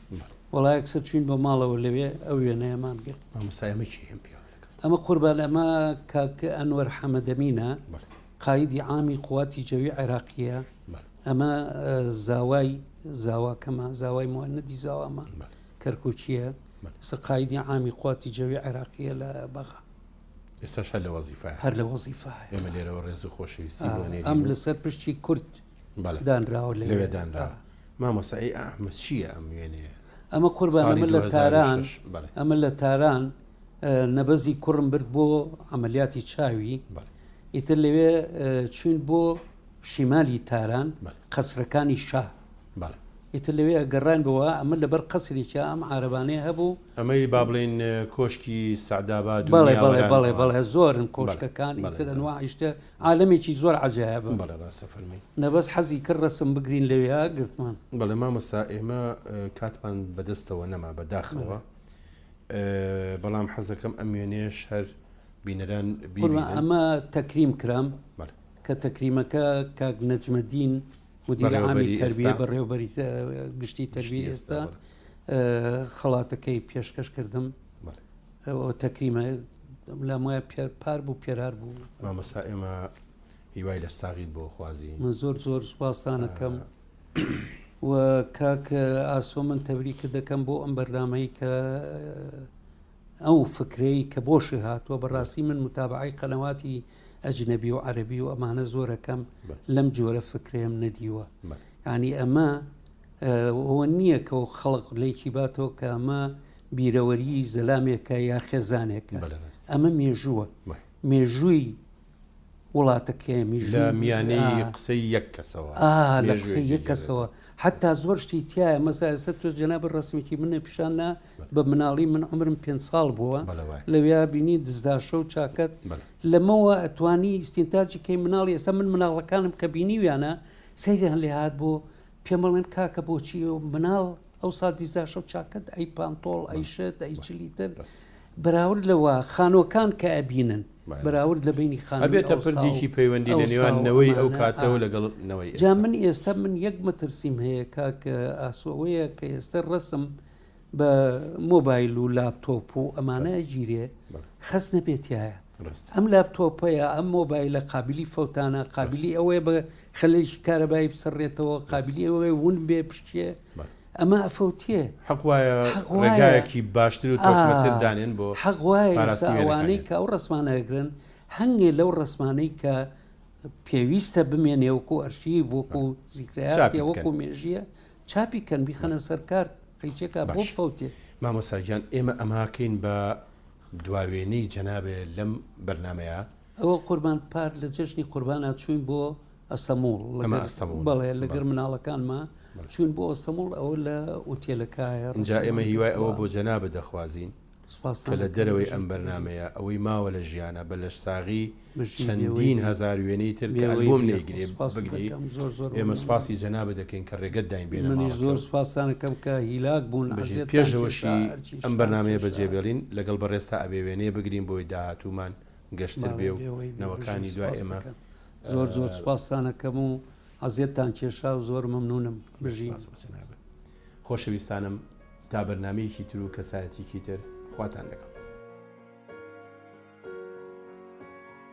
وەڵا یەکسەر چوین بۆ ماڵەوە لەوێ ئەو وێنەیەمان گرت. مامۆستا ئەمە کێیە پیاوە لەگەڵ؟ ئەمە قوربان ئەمە کاک ئەنوەر حەمەدەمینە قایدی عامی قواتی جەوی عێراقیە ئەمە زاوای زاواکەمە زاوای موەندی زاوامە کەرکوکیە ئێستا قایدی عامی قواتی جەوی عێراقیە لە بەغا. ئێستاش هەر لە وەزیفایە. هەر لە وەزیفایە. ئێمە لێرەوە ڕێز و خۆشەویستی بۆ نێرین. ئەم لەسەر پشتی کورد دانراوە لەوێ. لەوێ دانراوە. مامۆستا ئەی ئەمە چییە ئەم وێنەیە؟ ئەمە قوربان ئەمە لە تاران ئەمە لە تاران نەبەزی کوڕم برد بۆ عەمەلیاتی چاوی ئیتر لەوێ چوین بۆ شیمالی تاران قەسرەکانی شا ئیتر لەوێ ئەگەڕان بەوە ئەمە لەبەر قەسرێکە ئەم عارەبانەیە هەبوو ئەمەی با بڵێین کۆشکی سەعداباد و بەڵێ بەڵێ نیاوەران بەڵێ ئەوانە. بەڵێ زۆرن بەڵێ کۆشکەکان بەڵێ ئیتر زۆرن. ئەنواعی شتە عالەمێکی زۆر عەجایەبە. بەڵێ ڕاستە فەرمووی. نەبەز حەزی کرد ڕەسم بگرین لەوێ گرتمان. بەڵێ مامۆستا ئێمە کاتمان بەدەستەوە نەما بەداخەوە بەڵێ. بەڵام حەزەکەم ئەم وێنەیەش هەر بینەران قوربان بیبینن. ئەمە تەکریم کرام بەڵێ. کە تەکریمەکە کاک نەجمەدین مدیر عامی بەڕێوەبەری تەربیە ئێستا. بەڕێوەبەری گشتی گشتی تەربیە ئێستا ئێستا بەڵێ. خەڵاتەکەی پێشکەش کردم بەڵێ. ئەوە تەکریمە لام وایە پێر پار بوو پێرار بوو. مامۆستا ئێمە. هیوای لەشساغیت بۆ خوازین. من زۆر زۆر سوپاستان ئەکەم و کاک ئاسۆ من تەبریکت دەکەم بۆ ئەم بەرنامەی کە ئەو فکرەی کە بۆشی هاتووە بەڕاستی من متابعی قەنەواتی ئەجنەبی و عەربی و ئەمانە زۆرەکەم لەم جۆرە فکرەیەم نەدیوە ینی ئەمە ئەوە نییە کە خەڵک لێکی باتەوە کە ئەمە بیرەوەری زەلامێکە یا خێزانێکە ئەمە مێژووە مێژووی وڵاتەکەی لە میانەی قسەی یەک کەسەوە لە قسەی یەک کەسەوە حتا زۆر شتی تایە مەسا ئێستا تۆ جەنابت ڕسمێکی منە پیشان نا بە مناڵی من عمرم پێ ساڵ بووە لەویا بینی دزداشە و چاکەت لەمەوە ئەتوانی ئیستینتاجی کەی مناڵی ئێستا من مناڵەکانم کە بینیویانە سەیریان لێ هات بۆ پێمەڵێن کاکە بۆچی مناڵ ئەو سا دیزداشە و چاکەت ئەی پانتۆڵ ئەی شت ئەی چلی تر بەراورد لەوە خانوەکان کە ئەبینن بەراورد لە بینی خانووی ئەبێتە ئەوسا و پردێکی پەیوەندی لە ئەوسا نێوان و نەوەی ئەو ئەمانە کاتەوە ئا لەگەڵ نەوەی جا ئێستا. من ئێستا من یەک مەترسیم هەیە کاک ئاسۆ ئەوەیە کە ئێستا ڕەسم بە مۆبایل و لاپتۆپ و ئەمانە ڕاست ئەگیرێ بەڵێ خەس نەبێ تیایە ڕاست ئەم لاپتۆپەیە ئەم مۆبایلە قابلی فەوتانە ڕاست قابلی ئەوەیە بە خەلێکی کارەبایی بسڕێتەوە ڕاست قابلی ئەوەیە ون بێ پشتێ بەڵێ ئەمە ئەفەوتێ. حەق وایە حەق وایە ڕێگایەکی باشتر و تۆکمەتر ئا دانێن بۆ حەق وایە ئێستا پاراستنی ئەوانەی وێنەکانیان. کە ئەو ڕەسمانە ئەگرن هەنگێ لەو ڕەسمانەی کە پێویستە بمێنێ وەکو ئەرشیڤ وەکو زیکرەیاتێ چاپی بکەن. وەکو مێژیە چاپی کەن بیخەنە سەر کارت قەیچێکا بۆ باش بفەوتێ. مامۆستا گیان ئێمە ئەماکەین بە دوا وێنەی جەنابێ لەم بەرنامەیە. ئەوە قوربان پار لە جەژنی قوربانا چووین بۆ ئەستەموڵ ئەمە لەگەر ئەستەموڵە بەڵێ لەگەر بەڵێ. مناڵەکانما بەڵێ. چووین بۆ ئەستەموڵ ئەوە لە ئوتێلەکایە ئینجا ئێمە ڕەسممان هیوای ئەوە گرتووە. بۆ جەنابت دەخوازین کە سوپاستان لە ئەکەم دەرەوەی ئەم بژیت بژیت. بەرنامەیە ئەوەی ماوە لە ژیانا بە لەشساغی بژی بێوەی چەندین بی. هەزار وێنەی تر کە بێوەی ئەلبوم بی یەخۆ نەیگرێ سوپاست بگری دەکەم زۆر زۆر ئێمە مەمنونم. سوپاسی جەنابت دەکەین کە ڕێگەت داین بێنە منیش زۆر ماڵەکەو. سوپاستان ئەکەم کە هیلاک بوون بژیت عەزێتتان پێش کێشا ئەوەشی هەرچی ئەم شتان بەرنامەیە کێشا. بەجێ بێڵین لەگەڵ بەڕێزتا ئەبێ وێنەیە بگرین بۆی داهاتوومان گەشتر بەڵێ بێ و بێوەی بی بژی نەوەکانی دوای سوپاست ئێمە دەکەم. زۆر زۆر سوپاستان ئەکەم و عەزێتتان کێشا و زۆر مەمنونم بژین. سپاس بۆ جەنابت. خۆشەویستانم تا بەرنامەیەکی تر و کەسایەتیکی تر خواتان لەگەڵ.